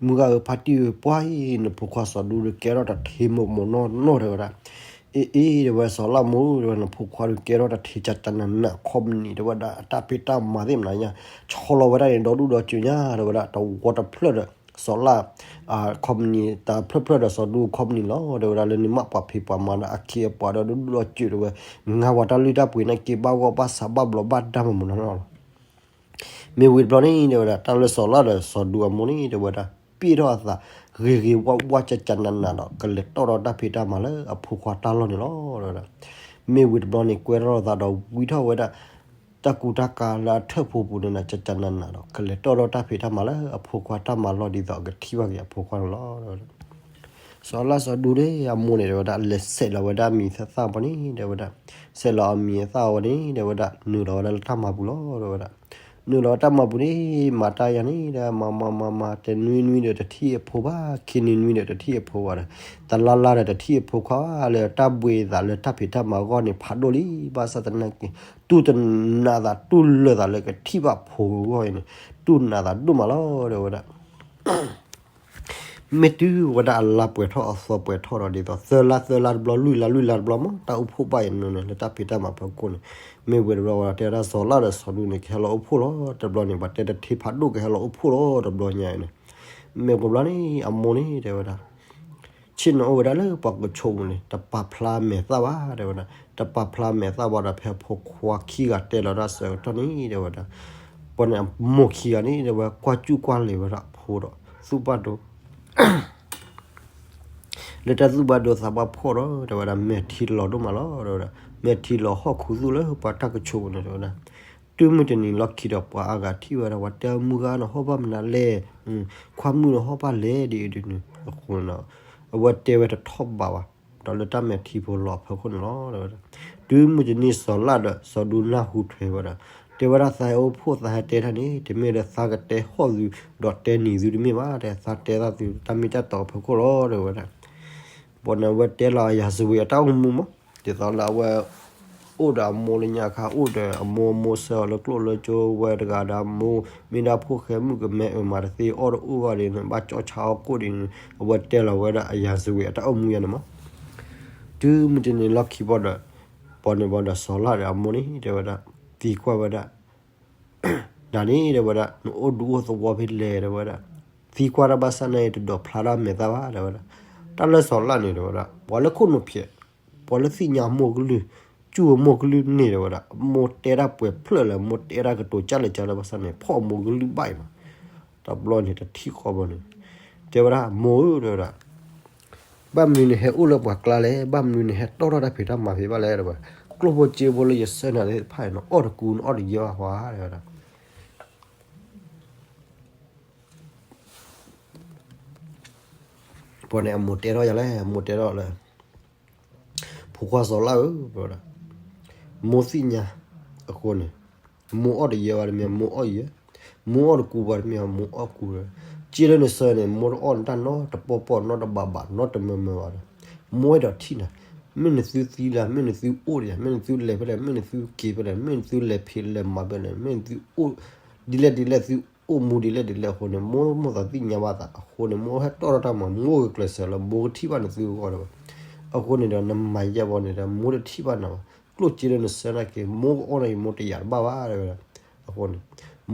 မုၢ်ဂၤဧၢဖါတံၢ်ဧၢ ပှၢ်အံၤ နဖိခွါစီၤဒူဒီးကဲထီၣ်တထံမိၢ်မိၢ်နီၢ်နီၢ်တဲဝဲဒၣ် အ့အ့တဲဝဲစီၤလၣ်မိၢ်တဲဝဲ နဖိခွါဒီးကဲထီၣ်တထံကၢ်ကၢ်နးနး ခီပနံၣ်တဲဝဲဒၣ် အတၢ်ဖံးတၢ်မၤသ့ၣ်မနုၤညါ ဆီလီၤဝဲဒၣ်န့ၣ် ဒီဒူၣ်ဒီစၢၤညါတဲဝဲဒၣ် တဝီတဖျၢၣ်ဒီး စီၤလၣ် ခီပနံၣ် တၢ်ဖျၢၣ်ဖျၢၣ်ဒီးစီၤဒူခီပနံၣ်လီၤ တဲဝဲဒၣ် လၢန့ၣ်မးပှၤဖံးပှၤမၤဒီး အခ့အပှၤဒီးဒူၣ်ဒီစၢၤတဲဝဲ ငါဝဲတၢ်လုၢ်တၢ်ပှ့ၤန့ၣ်က့ၤဘၣ်ဂီၢ်ဘၣ်ဆးဘၣ်ဘျီးဘၣ်ဒါမးမးနီၢ်နီၢ်လီၤ မ့ၢ်ဝံၤတဘျီန့ၣ်တဲဝဲဒၣ် တၢ်လၢစီၤလၣ်ဒီးစီၤဒူအမိၢ်န့ၣ်တဲဝဲဒၣ် ပ့ၢ်ထီၣ်အသး ဂ့ၤဂ့ၤဝါဝါကၢ်ကၢ်နးနးဒီး ကလဲၤတီၣ်ဒီးတၢ်ဖံးတၢ်မၤလၢအဖိခွါတၢ်လီၢ်န့ၣ်လီၤ တဲဝဲဒၣ် မ့ၢ်ဝံၤတဘျီန့ၣ် ကွဲထီၣ်သးဒီးဝံထီၣ်ဝဲဒၣ် တၢ်ကူတၢ်ကၤလၢအထၢၣ်ဖိပူၤန့ၣ် ကၢ်ကၢ်နးနးဒီး ကလဲၤတီၣ်ဒီးတၢ်ဖံးတၢ်မၤလၢအဖိခွါတၢ်မၤလီၢ်ဒ်သိးအကထံၣ်ဘၣ်က့ၤအဖိခွါန့ၣ်လီၤ တဲဝဲဒၣ် စီၤလၣ်စီၤဒူန့ၣ် အမိၢ်န့ၣ်တဲဝဲဒၣ် လဲၤဆဲးလီၤဝဲဒၣ်အမံၤအသၣ်ဘီန့ၣ် တဲဝဲဒၣ် ဆဲးလီၤအမံၤအသၣ်ဝဲန့ၣ် တဲဝဲဒၣ် နုာ်လီၤဝဲဒၣ်လၢတၢ်မၤပူၤလီၤ တဲဝဲဒၣ် နုာ်လီၤတၢ်မၤပူၤန့ၣ် မၤတၢ်ယၤန့ၣ်ဒီး မၤမၤမၤမၤ တနွံနွံဒီးတထံၣ်အဖိဘၣ် ခံနွံနွံဒီးတထံၣ်အဖိဘၣ်ဒီး တလါလါဒီးတထံၣ်အဖိခွါလၢတၢ်ဘှံးသးလၢတၢ်ဖံးတၢ်မၤအဂီၢ်န့ၣ် ဖးဒိၣ်လံ ဘၣ်ဆၣ်သနာ်က့ တူၢ်တနးသးတူၢ်လၢာ်သးလၢကထံၣ်ဘၣ်ဖိအဂီၢ်အံၤန့ၣ် တူၢ်နးသးဒိၣ်မးလီၤ တဲဝဲဒၣ် မ့ၢ်တုၤဝဲဒၣ်အလါပှဲၤထီၣ်အသီပှဲၤထီၣ်ဒီးဒ်သိး သၢလါသၢလါတဘျီ လွံၢ်လါလွံၢ်လါတဘျီမး တၢ်အိၣ်ဖှိၣ်ဘၣ်အံၤန့ၣ် လၢတၢ်ဖံးတၢ်မၤဖီခိၣ်န့ၣ် မ့ၢ်ဝံၤတဘျီဝဲဒၣ် တဲဝဲဒၣ်စီၤလၣ်ဒီးစီၤဒူန့ၣ် ကဟဲလီၤအိၣ်ဖှိၣ်လီၤ တဘျီန့ၣ် ပှၤတဲတထံဖးဒိၣ်ကဟဲလီၤအိၣ်ဖှိၣ်လီၤ တဘျီညါအံၤန့ၣ် မ့ၢ်ဝံၤတဘျီန့ၣ် အမိၢ်န့ၣ် တဲဝဲဒၣ် ဆ့ၣ်နီၤအိၣ်ဝဲဒၣ်လၢပှၤကဆိးပူၤန့ၣ် တပာ်ဖျါမဲာ်သၣ်ဘၣ် တဲဝဲဒၣ် တပာ်ဖျါမဲာ်သၣ်ဘၣ်ဒီး ဖဲဖိခွါခံဂၤတဲလီၤတၢ်ဆၢကတီၢ်န့ၣ် တဲဝဲဒၣ် ပှၤန့ၣ်အမိၢ်ခံဂၤန့ၣ် တဲဝဲ ကွၢ်ကူၣ်ကွၢ်လဲၤဝဲဒၣ်ဖိဒီး သူၣ်ဘၣ်ဒိ လၢတၢ်သူၣ်ဘၣ်ဒိသးဘၣ်ဖှီၣ်ဒီး တဲဝဲဒၣ် မဲာ်ထံလီၤဒိၣ်မးလီၤ တဲဝဲဒၣ် မဲာ်ထံလီၤဟီၣ်ခူသူၣ်လၢပှၤတၢ်ကဆိးပူၤန့ၣ် တဲဝဲဒၣ် တုၤမုၢ်တနံၤလီၢ်ခံဒီး ပှၤအါဂၤထံၣ်ဝဲဒၣ် ပှၤတဲမုၢ်ဂၤန့ၣ်ဟီၣ်ဘၣ်မနုၤလဲၣ် ခွါမုၣ်န့ၣ်ဟီၣ်ဘၣ်လဲၣ်ဒ်အံၤဒ်န့ၣ် အဃိန့ၣ်ဒီး အဝဲတဲဝဲတထီၣ်ဘးဘၣ် ဒီးလၢတၢ်မဲာ်ထံဖိလီၤအဖီခိၣ်န့ၣ်လီၤ တဲဝဲဒၣ် တုၤမုၢ်တနံၤစီၤလၣ်ဒီးစီၤဒူနၢ်ဟူထွဲဝဲဒၣ် တဲဝဲဒၣ် သးဟဲအိၣ်ဖှိၣ်သးဟဲတဲတၢ်န့ၣ် တမ့ၢ်လၢသးကတဲဟီၣ်သု ဒီးတဲနံၤသုတမ့ၢ်ဘၣ် တဲသးတဲသးသုတၢ်မ့ၢ်တၢ်တီအဖီခိၣ်လီၤ တဲဝဲဒၣ် ပှၤန့ၣ်အဝဲတဲလီၤအရာဇဝင်အတၢ်အိၣ်မူမး ဒ်သိးလၢအဝဲ အိၣ်ဒီးအမိၢ်လၢညါခါ အိၣ်ဒီးအမိၢ် အမိၢ်ဆှၢအီၤလၢကျိၣ်လၢကၠိဝဲတဂၤဒီးအမိၢ် မ့ၢ်ဒၣ်ဖိၣ်ဃဲမုၣ်ကမဲအၢမၤတသ့ အီၣ်တအိၣ်ဘၣ်ဒ်န့ၣ် ဘၣ်ကၠီၣ်ဆါအီၣ်ကိၣ်ဒ်န့ၣ် အဝဲတဲလီၤဝဲဒၣ်အရာဇဝင်အတၢ်အိၣ်မူယၤန့ၣ်မး တုၤမုၢ်တနံၤလီၢ်ခံဘီဒီး ပှၤန့ၣ်ဘီဒီးစီၤလၣ်ဒီးအမိၢ်န့ၣ် တဲဝဲဒၣ် သံကွၢ်ဝဲဒၣ် နၤန့ၣ် တဲဝဲဒၣ် နအိၣ်ဒူအိၣ်သဝီဖဲလဲၣ် တဲဝဲဒၣ် သံကွၢ်တၢ်ဘၣ်ဆၣ်န့ၣ် တဒိးဖျါတၢ်မဲာ်သၣ်ဘၣ် တဲဝဲဒၣ် တၢ်လၢစီၤလၣ်န့ၣ် တဲဝဲဒၣ် ပှၤလၢခိၣ်နူာ်ဖျဲး ပှၤလၢသ့ၣ်ညါမိၢ်ကလုၢ် စူၢ်မိၢ်ကလုၢ်န့ၣ် တဲဝဲဒၣ် မိၢ်တဲတၢ်ပှဲၤဖျၢၣ်လၢ မိၢ်တဲတၢ်ကတိၤကၢ်လၢကၢ်လၢဘၣ်ဆၣ်န့ၣ် ဖီၣ်မိၢ်ကလုၢ်ဘၣ်အံၤမး တဘျီန့ၣ် တထံၣ်ဃီဘျီန့ၣ် တဲဝဲဒၣ် မိၢ်ဧၢ တဲဝဲဒၣ် ဘၣ်မနုၤနဟဲအိၣ်လၢပှၤကျါလဲၣ် ဘၣ်မနုၤနဟဲတီၣ်ထီၣ်တၢ်ဖံးတၢ်မၤဖံးဘၣ်လဲၣ် တဲဝဲ ကျိၣ်ဖိစ့ဖိလၢယဆှၢနၤသ့ၣ်တဖၣ်အံၤ နအီၣ်တကူ နအီၣ်တယၢဘၣ် တဲဝဲဒၣ် ပှၤန့ၣ်အမိၢ်တဲထီၣ်ယၤလဲၣ် အမိၢ်တဲထီၣ်လၢ ဖိခွါစီၤလၣ်ဧၢ တဲဝဲဒၣ် မိၢ်သ့ၣ်ညါ အဃိန့ၣ် မိၢ်အီၣ်တယၢဘၣ်တမ့ၢ် မိၢ်အီၣ်ယၢ မိၢ်အီၣ်တကူဘၣ်တမ့ၢ် မိၢ်အီၣ်ကူ စ့လၢနဆှၢန့ၣ် မိၢ်တအီၣ်နတၢ်နီတပီၢ်ပီၢ် နီတဘးဘး နီတမၢၤမၢၤဘၣ်ဒီး မိၢ်အဲၣ်ဒိးထံၣ်နၤ မ့ၢ်နသုသံလၢ မ့ၢ်နသုအိၣ်ဒံး မ့ၢ်နသုလဲၤဖဲလဲၣ် မ့ၢ်နသုက့ၤဖဲလဲၣ် မ့ၢ်နသုလဲၤဖံးလဲၤမၤဖဲလဲၣ် မ့ၢ်နသုအိၣ်ဒ်လဲၣ်ဒ်လဲၣ် သုအိၣ်မူဒ်လဲၣ်ဒ်လဲၣ်အဃိန့ၣ် မိၢ်မိၢ်သးသ့ၣ်ညါဘၣ်သးအဃိန့ၣ် မိၢ်ဟဲတီၣ်ထီၣ်တၢ်မၤ မိၢ်ဂုာ်ကျဲးစၢးလၢ မိၢ်ကထံၣ်ဘၣ်နသုအဂီၢ်ဒီး အဃိန့ၣ်ဒီး နမၤယဲၢ်ဘီန့ၣ်ဒီး မိၢ်တထံၣ်ဘၣ်နၤဘၣ် ကျိၣ်စ့လၢနဆှၢနာ်က့ မိၢ်ကအီၣ်နာ်က့ မိၢ်တယာ်တဘၣ်ဘၣ် တဲဝဲဒၣ် အဃိန့ၣ်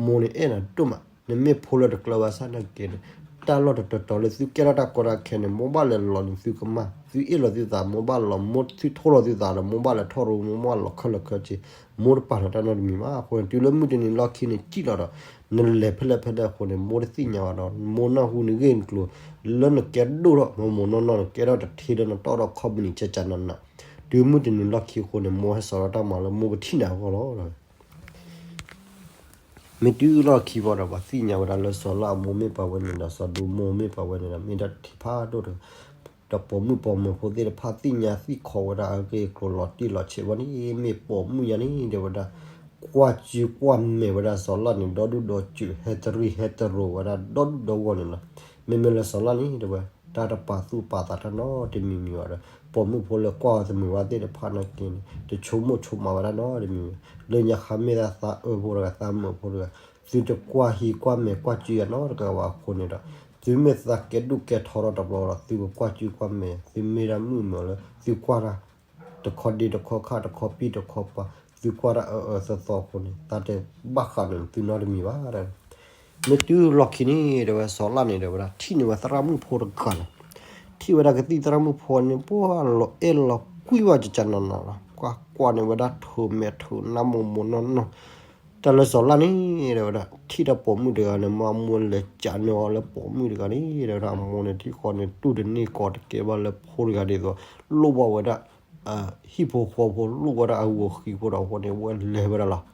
မိၢ်န့ၣ်အဲၣ်နၤဒိၣ်မး နမ့ၢ်ဖိလၢတကျၢၤဘၣ်ဆၣ်နာ်က့န့ၣ် တၢ်လီၢ်တတီၤတီၤလၢသုကဲထီၣ်တၢ်ကီတၢ်ခဲန့ၣ် မိၢ်ဘၣ်လဲၤလီၤန့ၣ်သုကမၣ် သုအ့ၣ်လိာ်သုသး မိၢ်ဘၣ်လီၤ မိၢ်သုထိလိာ်သုသးဒီး မိၢ်ဘၣ်လဲၤထီၣ်ရူ မိၢ်ဘၣ်လီၤခဲလၢာ်ခဲဆ့ မိၢ်တပာ်လီၤတၢ်နီတမံၤဘၣ် အဃိန့ၣ် တုၤလၢမုၢ်တနံၤလီၢ်ခံန့ၣ် စံၣ်လီၤဒီး နလဲၤဖဲလဲၣ်ဖဲလဲၣ်အဃိန့ၣ် မိၢ်တသ့ၣ်ညါဘၣ်ဒီး မိၢ်နၢ်ဟူနဂ့ၢ်နကျိၤ လၢနကဲဒိၣ်ထီၣ် မိၢ်မိၢ်နီၢ်နီၢ်န့ၣ် ကဲထီၣ်တထံလၢနတီၣ်ထီၣ်ခီပနံၣ်ကၢ်ကၢ်နးနး တုၤမုၢ်တနံၤလီၢ်ခံအဃိန့ၣ် မိၢ်ဟဲစိာ်ထီၣ်တၢ်မၤလၢမိၢ်ကထံၣ်နၤအဂီၢ်လီၤ. မ့ၢ်တုၤလီၢ်ခံဘၣ်ဒီး ပှၤသ့ၣ်ညါဝဲဒၣ်လၢစီၤလၣ်အမိၢ်မ့ၢ်ပှၤဝဲန့ၣ်ဒီး စီၤဒူမိၢ်မ့ၢ်ပှၤဝဲန့ၣ်ဒီး မ့ၢ်ဒၣ်တထံၣ်ဖးဒိၣ်တဂၤ ဒီးပိာ်မုၣ်ပိာ်မၢၤဖိသ့ၣ်တဖၣ်သ့ၣ်ညါသ့ၣ်ခီဝဲဒၣ်အဂ့ၢ်အကျိၤလီၤတံၢ်လီၤဆဲးဘၣ်န့ၣ် မ့ၢ်ပိာ်မုၣ်ညါန့ၣ် တဲဝဲဒၣ် ကွၢ်စုကွၢ်မဲာ်ဝဲဒၣ်စီၤလၣ်န့ၣ် ဒီဒူၣ်ဒီစၢၤ ဟဲတရံးဟဲတရိးဝဲဒၣ်ဒီဒူၣ်ဒီဂီၢ်န့ၣ်လီၤ. မ့မ့ၢ်လၢစီၤလၣ်န့ၣ် တဲဝဲ တၢ်တပာ်သူၣ်ပာ်သးတၢ်နီတမံၤမံၤဘၣ်ဒီး ပိာ်မုၣ်ဖိလၢကွၢ်ဝဲတမုာ်ဘၣ်သ့ၣ်တဖၣ်နာ်က့န့ၣ် တဆိကမိၣ်ဆိကမးဝဲဒၣ်နီတမံၤမံၤ လၢညါခါမ့ၢ်ဒၣ်သးအၢဖိတဂၤ သးမုာ်ဖိတဂၤ သုတကွၢ်ဟံးကွၢ်မဲာ်ကွၢ်စုယၤနီတဂၤဘၣ်အဃိန့ၣ်ဒီး သုမ့ၢ်သးကဲဒိၣ်ကဲထီထီၣ်တဘျီဒီး သုကကွၢ်စုကွၢ်မဲာ် သုမ့ၢ်ဒၣ်မုၣ်မၢၤလၢ သုကွၢ်တၢ် တခီဒ့တခီခၣ်တခီပံၣ်တခီပၤ သုကွၢ်တၢ်အၢအၢသီသီအဃိန့ၣ် သးတဘၣ်ဃးန့ၣ်သုနီတမံၤဘၣ်. မ့ၢ်တုၤလီၢ်ခံန့ၣ် တဲဝဲစီၤလၣ်န့ၣ် တဲဝဲဒၣ် ထံၣ်န့ၢ်ဝဲသရၣ်မုၣ်ဖိတဂၤန့ၣ် ထံၣ်ဝဲဒၣ်ကသံၣ်သရၣ်မုၣ်ဖိန့ၣ် ပှၤလီၤအဲၣ်လီၤကွံဝဲကကနၤနၤလီၤ ကွၢ်ကွၢ်န့ၢ်ဝဲဒၣ်ထိးမဲာ်ထိးနါမိၢ်မိၢ်နီၢ်နီၢ် တၢ်လၢစီၤလၣ်န့ၣ် တဲဝဲဒၣ် ထံၣ်တၢ်ပိာ်မုၣ်တဂၤန့ၣ် မ့ၢ်အမိၢ်လဲၤကးန့ၢ်အီၤလၢပိာ်မုၣ်တဂၤန့ၣ် တဲဝဲဒၣ်အမိၢ်န့ၣ် ထံၣ်ဃီန့ၣ် တူၢ်တန့ၢ်ကီးတကဲဘၣ်လၢဖိတဂၤဒ်သိး လိၣ်ဘၣ်ဝဲဒၣ် ဟံၣ်ဖိဃီဖိ လိၣ်ဝဲဒၣ်အဂီၤဃံးဖိဒီးအဃိန့ၣ် ဝဲလဲၤဝဲဒၣ်လီၤ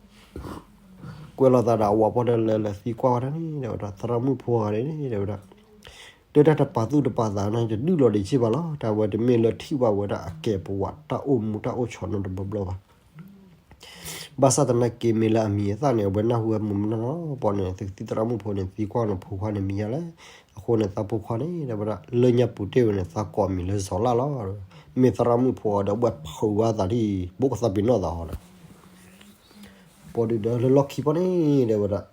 ကွဲးလီၤသးဒီးအဝၤပီၣ်ဒီးလဲၤလဲၤသံကွၢ်ဝဲဒၣ်န့ၣ် တဲဝဲဒၣ် သရၣ်မုၣ်ဖိဂၤန့ၣ် တဲဝဲဒၣ် တၢ်တပာ်သူၣ်တပာ်သးန့ၣ် တဒုးလီၤဒံးစ့ၢ်ဘၣ်လီၤ တၢ်ဝဲတမ့ၢ်လၢထံၣ်ဘၣ်ဝဲဒၣ်အကဲးပဝးတၢ်အိၣ်မူတၢ်အိၣ်ဆိးနီတဘျီဘျီဘၣ် ဘၣ်ဆၣ်သနာ်က့မ့ၢ်လၢအမံၤအသၣ်န့ၣ် အဝဲနၢ်ဟူဝဲမုာ်မနီၢ်နီၢ်ဘီန့ၣ် သရၣ်မုၣ်ဖိန့ၣ် သံကွၢ်န့ၣ် ဖိခွါန့ၣ်မံၤယါလဲၣ် အဃိန့ၣ် သးဖိခွါန့ၣ် တဲဝဲဒၣ် လၢညါပူၤတ့ၢ်ဝဲန့ၣ် သးကိးမံၤလၢစီၤလၣ်လီၤ မ့ၢ်သရၣ်မုၣ်ဖိဒီး ဝဲဖုးဝဲသးဒ် ဘိကသးပ့ၤနီၣ်သးဟီဒီး ဘီဒုးဒီးလၢလီၢ်ခံဘီန့ၣ် တဲဝဲဒၣ်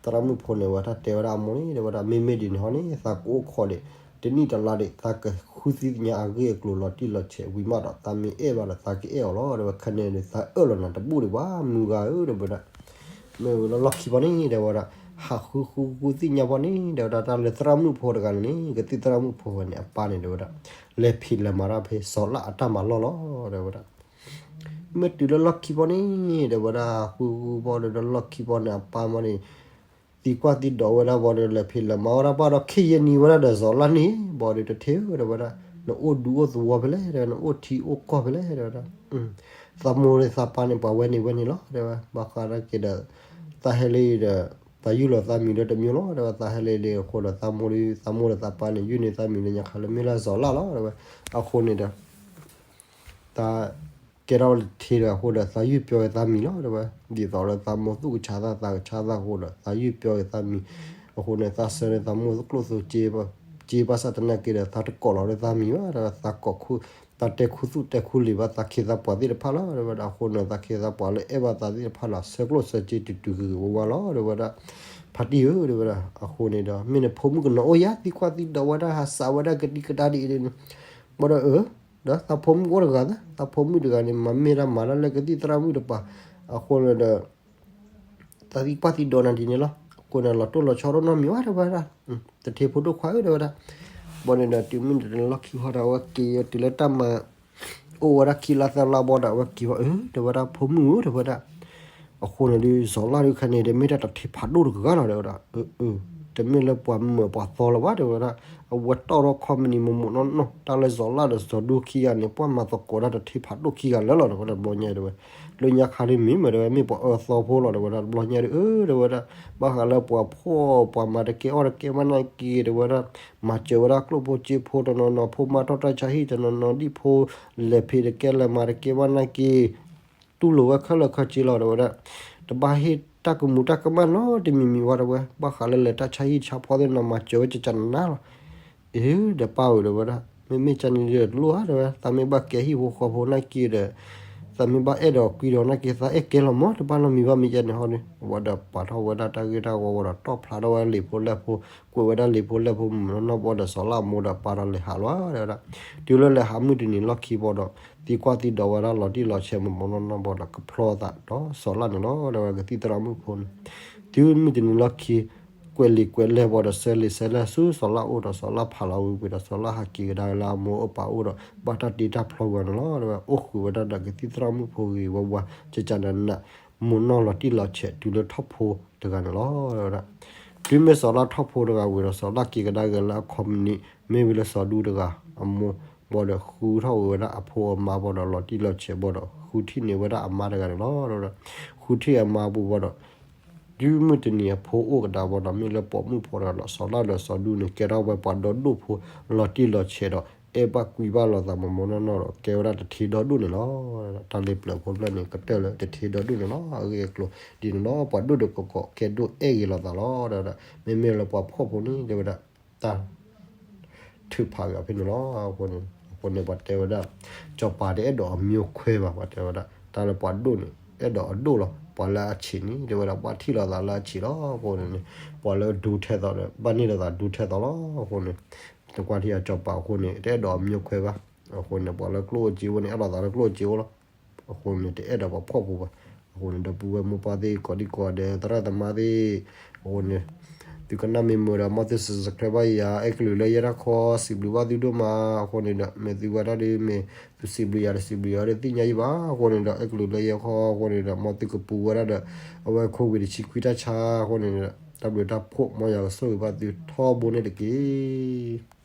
သရၣ်မုၣ်ဖိန့ၣ် ဝဲတၢ်တဲဝဲဒၣ်အမိၢ်န့ၣ် တဲဝဲဒၣ် မ့မ့ၢ်ဒ်န့ၣ်ဟီန့ၣ် သးကအိၣ်ခိးဒံး တနံၣ်တလါဒံး သးကဃုသ့ၣ်ညါအဂ့ၢ်အကျိၤလီၤတံၢ်လီၤဆဲးဝံၤမးဒီး သးမ့ၢ်အဲၣ်ဘၣ်ဒီး သးကအဲၣ်အီၤလီၤ တဲဝဲ ခဲန့ၣ်န့ၣ် သးအၢၣ်လီၤနၤတဘူၣ်ဒံးဘၣ် မုၢ်ဂၤဧၢ တဲဝဲဒၣ် မ့ၢ်ဝဲလၢလီၢ်ခံဘီန့ၣ် တဲဝဲဒၣ် ဟးဃုဃုဃုသ့ၣ်ညါဘီန့ၣ် တဲဝဲဒၣ် တၢ်လၢသရၣ်မုၣ်ဖိတဂၤန့ၣ်န့ၣ် ကသံၣ်သရၣ်မုၣ်ဖိဝဲန့ၣ် အပၢ်န့ၣ် တဲဝဲဒၣ် လဲၤဖံးလဲၤမၤတၢ်ဖဲစီၤလၣ်အတၢ်မၤလီၢ်လီၤ တဲဝဲဒၣ် မ့ၢ်တုၤလၢလီၢ်ခံဘီန့ၣ် တဲဝဲဒၣ် ဃုဃုဘီဒီးလီၢ်ခံဘီန့ၣ် အပၢ်မီန့ၣ် သံကွၢ်သံဒိးဝဲဒၣ်ဘီဒီး လဲၤဖံးလဲၤမၤဝဲဒၣ်ဘၣ်ဒီး ခဲယဲၢ်နံၤဝဲဒၣ်ဒီးစီၤလၣ်န့ၣ် ဘီဒီးတထံၣ်ဧၢ တဲဝဲဒၣ် နအိၣ်ဒူအိၣ်သဝီဖဲလဲၣ် တဲဝဲ နအိၣ်ထံအိၣ်ကီၢ်ဖဲလဲၣ် တဲဝဲဒၣ် သးမိၢ်သးပၢ်န့ၣ် ပှၤဝဲန့ၣ်ဝဲန့ၣ်လီၤ တဲဝဲ ဘၣ်ဃးဒီးက့ၤဒီး သးဟဲလၢအံၤဒီး သးယုၢ်လီၤသးမံၤဒီးတမံၤလီၤ တဲဝဲ သးဟဲလၢအံၤဒီးအဃိဒီး သးမိၢ်ဒီး သးမိၢ်ဒီးသးပၢ်န့ၣ် ယုၢ်န့ၢ်သးမံၤလၢညါခါလၢမ့ၢ်လၢစီၤလၣ်လီၤ တဲဝဲ အဃိန့ၣ်ဒီး သးကဲထီၣ်ဝဲတထံဒီးအဃိဒီး သးယုၢ်ပျီက့ၤသးမံၤလီၤ တဲဝဲ ဒ်သိးလၢသးမိၢ်သူၣ်ကဆါသးသးကဆါသးအဃိဒီး သးယုၢ်ပျီက့ၤသးမံၤ အဃိန့ၣ် သးဆၢန့ၢ်သးမိၢ်ကျိၣ်သိက့ က့ဘၣ်ဆၣ်သနာ်က့ဒီး သးတကိးလီၤလၢသးမံၤဘၣ် တဲဝဲ သးကိး သးတဲခူသူၣ်တဲခူလံာ်ဘၣ်သးခ့သးပှၤသ့ၣ်တဖၣ်လီၤ တဲဝဲဒၣ် အဃိန့ၣ် သးခ့သးပှၤလၢအဲၣ်ဘၣ်သးသ့ၣ်တဖၣ်လီၤ ဆၢကျိၣ်ဆၢစ့တုၤတုၤဂ့ၤဂ့ၤဝါဝါလီၤ တဲဝဲဒၣ် ဖါတံၢ်ဧၢ တဲဝဲဒၣ် အဃိန့ၣ်ဒီး မ့ၢ်နဖိမုၣ်ကနီၤအိၣ်ယၤ သံကွၢ်သံဒိးဝဲဒၣ် ဟးစးဝဲဒၣ်ကဒံကဒါဒ်အံၤန့ၣ် ဘၣ်ဒီးအၢ ဒီးသးဖိမုၣ်အိၣ်တဂၤသၢ သးဖိမုၣ်တဂၤန့ၣ် မၤမ့ၢ်တၢ်မၤတၢ်လၢကသံၣ်သရၣ်မုၣ်တပၤ အဃိန့ၣ်ဒီး သးသံကွၢ်သံဒိးနၤဒ်န့ၣ်လီၤ အဃိန့ၣ် လီၤတိၢ်လီၤဆီဒိၣ်နီတမံၤဘၣ် တဲဝဲဒၣ် တထံဖိဒိၣ်ခွါဧၢ တဲဝဲဒၣ် ဘၣ်န့ၣ်ဒီး တုၤမုၢ်တနံၤလီၢ်ခံဟီဒီး အဝဲက့ၤတုၤလၢတၢ်မၤ အိၣ်ဝဲဒၣ်ခံလါသၢလါဘၣ်ဒီး အဝဲက့ၤဝဲ အၢ တဲဝဲဒၣ် ဖိမုၣ်ဧၢ တဲဝဲဒၣ် အဃိန့ၣ်ဒီး စီၤလၣ်ဒုးခဲန့ၣ် တမ့ၢ်တၢ်တထံဖးဒိၣ်တဂၤလီၤ တဲဝဲဒၣ် အၢ အၢ တမ့ၢ်လၢပှၤမၢပှၤသီလၢၤဘၣ် တဲဝဲဒၣ် အဝဲတီၢ်ထီၣ်ခီပနံၣ်မိၢ်မိၢ်နီၢ်နီၢ် တၢ်လၢစီၤလၣ်ဒီးစီၤဒူခံဂၤန့ၣ် ပှၤမၤသကိးတၢ်တထံဖးဒိၣ်ခံဂၤလၢာ်လီၤ တဲဝဲဒၣ် တဘျီညါ တဲဝဲ လၢညါခါဒ်မ့ၢ်မ့ၢ် တဲဝဲ မ့ၢ်ပှၤအၢသီဖိလီၤ တဲဝဲဒၣ် တဘျီညါဒီး အၢ တဲဝဲဒၣ် ဘၣ်ဃးလၢပှၤဖှီၣ်ပှၤမၤတကဲအီၣ်တကဲမးနာ်က့ တဲဝဲဒၣ် မၤစၢၤဝဲဒၣ်ကျိၣ်ဖိစ့ဖိတနီၤနီၤ ဖိမါထီၣ်တၢ်ဆါဟံၣ်တနီၤနီၤ ဒ်ဖိလဲၤဖံးတကဲလဲၤမၤတကဲမးနာ်က့ တူၢ်လိာ်ဝဲခဲလၢာ်ခဲဆ့လီၤ တဲဝဲဒၣ် တဘၣ်ဟ့ၣ်တၢ်ကမူၤတၢ်ကမၣ်နီတမံၤမံၤဝဲ တဲဝဲ ဘၣ်ဃးလၢလဲၤတၢ်ဆါဟံၣ်ဆါဖီသ့ၣ်နီၤ မၤစၢၤဝဲကကနၤနၤလီၤ အ့ ဒီးပၢ်ဧၢ တဲဝဲဒၣ် မ့မ့ၢ်ကန့ၣ်ဒီးတလိၣ်ဧါ တဲဝဲ သးမ့ၢ်ဘၣ်ကဲဟံၣ်ဖိဃီဖိနာ်က့ဒီး သးမ့ၢ်ဘၣ်အဲၣ်ဒိးကွံဒိးနာ်က့ သးအဲၣ်ကဲလီၤမး တဘၣ်နီတမံၤဘၣ် မ့ၢ်ကန့ၣ်ဟီဒီး ဝဲဒီးပာ်ထီၣ်ဝဲဒၣ်တၢ်ဂ့ၢ်တၢ်ဝီဝဲဒီး တီၢ်ဖျါထီၣ်ဝဲလံာ်ဖိလဲၢ်ဖိ ကွဲးဝဲဒၣ်လံာ်ဖိလဲၢ်ဖိမုၢ်နီၢ်နီၢ်ဘၣ်ဒီး စီၤလၣ်အမိၢ်ဒီးပၢ်ဒီးလဲၤဟးလီၤ တဲဝဲဒၣ် တုၤလၢလဲၤဟးမုၢ်တနံၤလီၢ်ခံဘၣ်ဒီး သံကွၢ်သံဒိးဝဲဒၣ်လီၤတံၢ်လီၤဆဲးမိၢ်မိၢ်နီၢ်နီၢ်ဘၣ်ဒီး ကဖျီသးဒီးစီၤလၣ်န့ၣ်လီၤ တဲဝဲ ကသံၣ်သရၣ်မုၣ်ဖိန့ၣ် တုၤမုၢ်တနံၤလီၢ်ခံ ကွဲးလံာ်ကွဲးလဲၢ်ဘၣ်ဒီးဆၢလံာ်ဆၢလဲၢ်ဆူစီၤလၣ်အိၣ်ဒီးစီၤလၣ်ဖးလီၤဝံၤဝံၤဒီး စီၤလၣ်ဟးက့ၤကဒါလၢအမိၢ်အပၢ်အိၣ်ဒီး ဘၣ်တၢ်တ့တၢ်ဖျီဝဲန့ၣ်လီၤ တဲဝဲ အိၣ်ဃုာ်ဝဲဒၣ်ဒီးကသံၣ်သရၣ်မုၣ်ဖိဂ့ၤဝဲဝါ ကကနၤနၤ မိၢ်နီၢ်လီၤတံၢ်လီၤဆဲးတုၤလၢထီၣ်ဖိတဂၤန့ၣ်လီၤ တဲဝဲဒၣ် တုၤမ့ၢ်စီၤလၣ်ထီၣ်ဖိတဂၤဝံၤဒီး စီၤလၣ်က့ၤကဒါက့ၤလၢအခီပနံၣ် မ့ၢ်ဝံၤလၢစီၤဒူတဂၤ အမိၢ် ဘၣ်ဒီးဃုထီၣ်ဝဲဒၣ်အဖိအမါဘၣ်ဒီး လီၤတံၢ်လီၤဆဲးဘၣ်ဒီး ဃုထံၣ်န့ၢ်ဝဲဒၣ်အမါတဂၤန့ၣ်လီၤ. ဒီး ဃုထံၣ်အမါပူၤဘၣ်ဒီး တုၤမုၢ်တနံၤအဖိအိၣ်ကဒါဘၣ်ဒီး မ့ၢ်လၢပိာ်မုၣ်ဖိတဂၤလီၤ. စီၤလါဒီးစီၤဒူန့ၣ် ကဲထီၣ်ဝဲပှၤဒီဒူၣ်ဖိ လီၤတံၢ်လီၤဆဲးဒီး အဲၣ်ဘၣ်ကွံဘၣ်လိာ်သးမီၤမီၤနီၢ်နီၢ်ဒီး ကဲဝဲဒၣ်တထ့ဒီဒူၣ်န့ၣ်လီၤ. တၢ်လ့ပျၢၤဖိတဖျၢၣ်န့ၣ် ကတၢၢ်လၢတထ့ဒီဒူၣ်န့ၣ်လီၤ. အဂ့ၢ်အကျိၤဒ်န့ၣ်လီၤ. ပှၤဒိၣ်ဒီးကီးကီး ကဲဒိၣ်အဲၣ်ဂ့ၤလိာ်သးလီၤ. ဒီး မ့မ့ၢ်လၢပှၤဖှီၣ်ဖိန့ၣ် တဲဝဲဒၣ် တၢ် ထုးဖးဂ့ၤဖဲန့ၣ်လီၤ. အဃိန့ၣ် အဃိန့ၣ် ပှၤတဲဝဲဒၣ် စီၤပၤတအဲၣ်ဒိးအမျိုးခွဲဘၣ်. ပှၤတဲဝဲဒၣ် တၢ်လၢပှၤဒိၣ်န့ၣ် အဲၣ်ဒိးအဒိၣ်လီၤ. ပှၤလၢအဆံးန့ၣ် တဲဝဲဒၣ် ပှၤထံၣ်လိာ်သးလၢအဆံးလီၤ. အဃိန့ၣ်န့ၣ် ပှၤလၢဒူထဲသိးဒီး ဘၣ်န့ၢ်လိာ်သးဒူထဲသိးလီၤ. အဃိန့ၣ် နကွၢ်ထံၣ်အစီၤပၤအဃိန့ၣ် တအဲၣ်ဒိးအမျိုးခွဲဘၣ်. အဃိန့ၣ် ပှၤလၢကျိၣ်အိၣ်စ့အိၣ်န့ၣ် အဲၣ်လိာ်သးလၢကျိၣ်အိၣ်စ့အိၣ်လီၤ. အဃိန့ၣ် တအဲၣ်ဒိးပှၤဖှီၣ်ဖိဘၣ်. အဃိန့ၣ် ဒီပုၢ်ဝဲၢ်မိၢ်ပၢ်သ့ၣ် ကိးဒံကိးဒဲး သရၣ်သမါသ့ၣ် အဃိန့ၣ် သုကနၣ်မ့ၢ်မုာ်ဒီး မ်သု subscribe ဘၣ်ယၤ အဲၣ်ကလုာ်လၢယဲၢ်တၢ်ခီ စံးဘျုးဘၣ်သုဒိၣ်မး. အဃိန့ၣ်ဒီး မ့ၢ်သုဝဲဒၣ်ဒီး မ့ၢ်သုစံးဘျုးယၤ တစံးဘျုးယၤဒီး သ့ၣ်ညါယံဘၣ်. အဃိန့ၣ်ဒီး အဲၣ်ကလုာ်လၢယဲၢ်ခီ အဃိန့ၣ်ဒီး မ်သုကပူၤဝဲဒၣ်ဒီး အဝဲ COVID တဆံခွံတၢ်ဆါ အဃိန့ၣ်ဒီး တၢ်ဘျုးတၢ်ဖှိၣ် မ်ယွၤကဆိၣ်ဂ့ၤဘၣ်သုထီဘိန့ၣ်တက့ၢ်.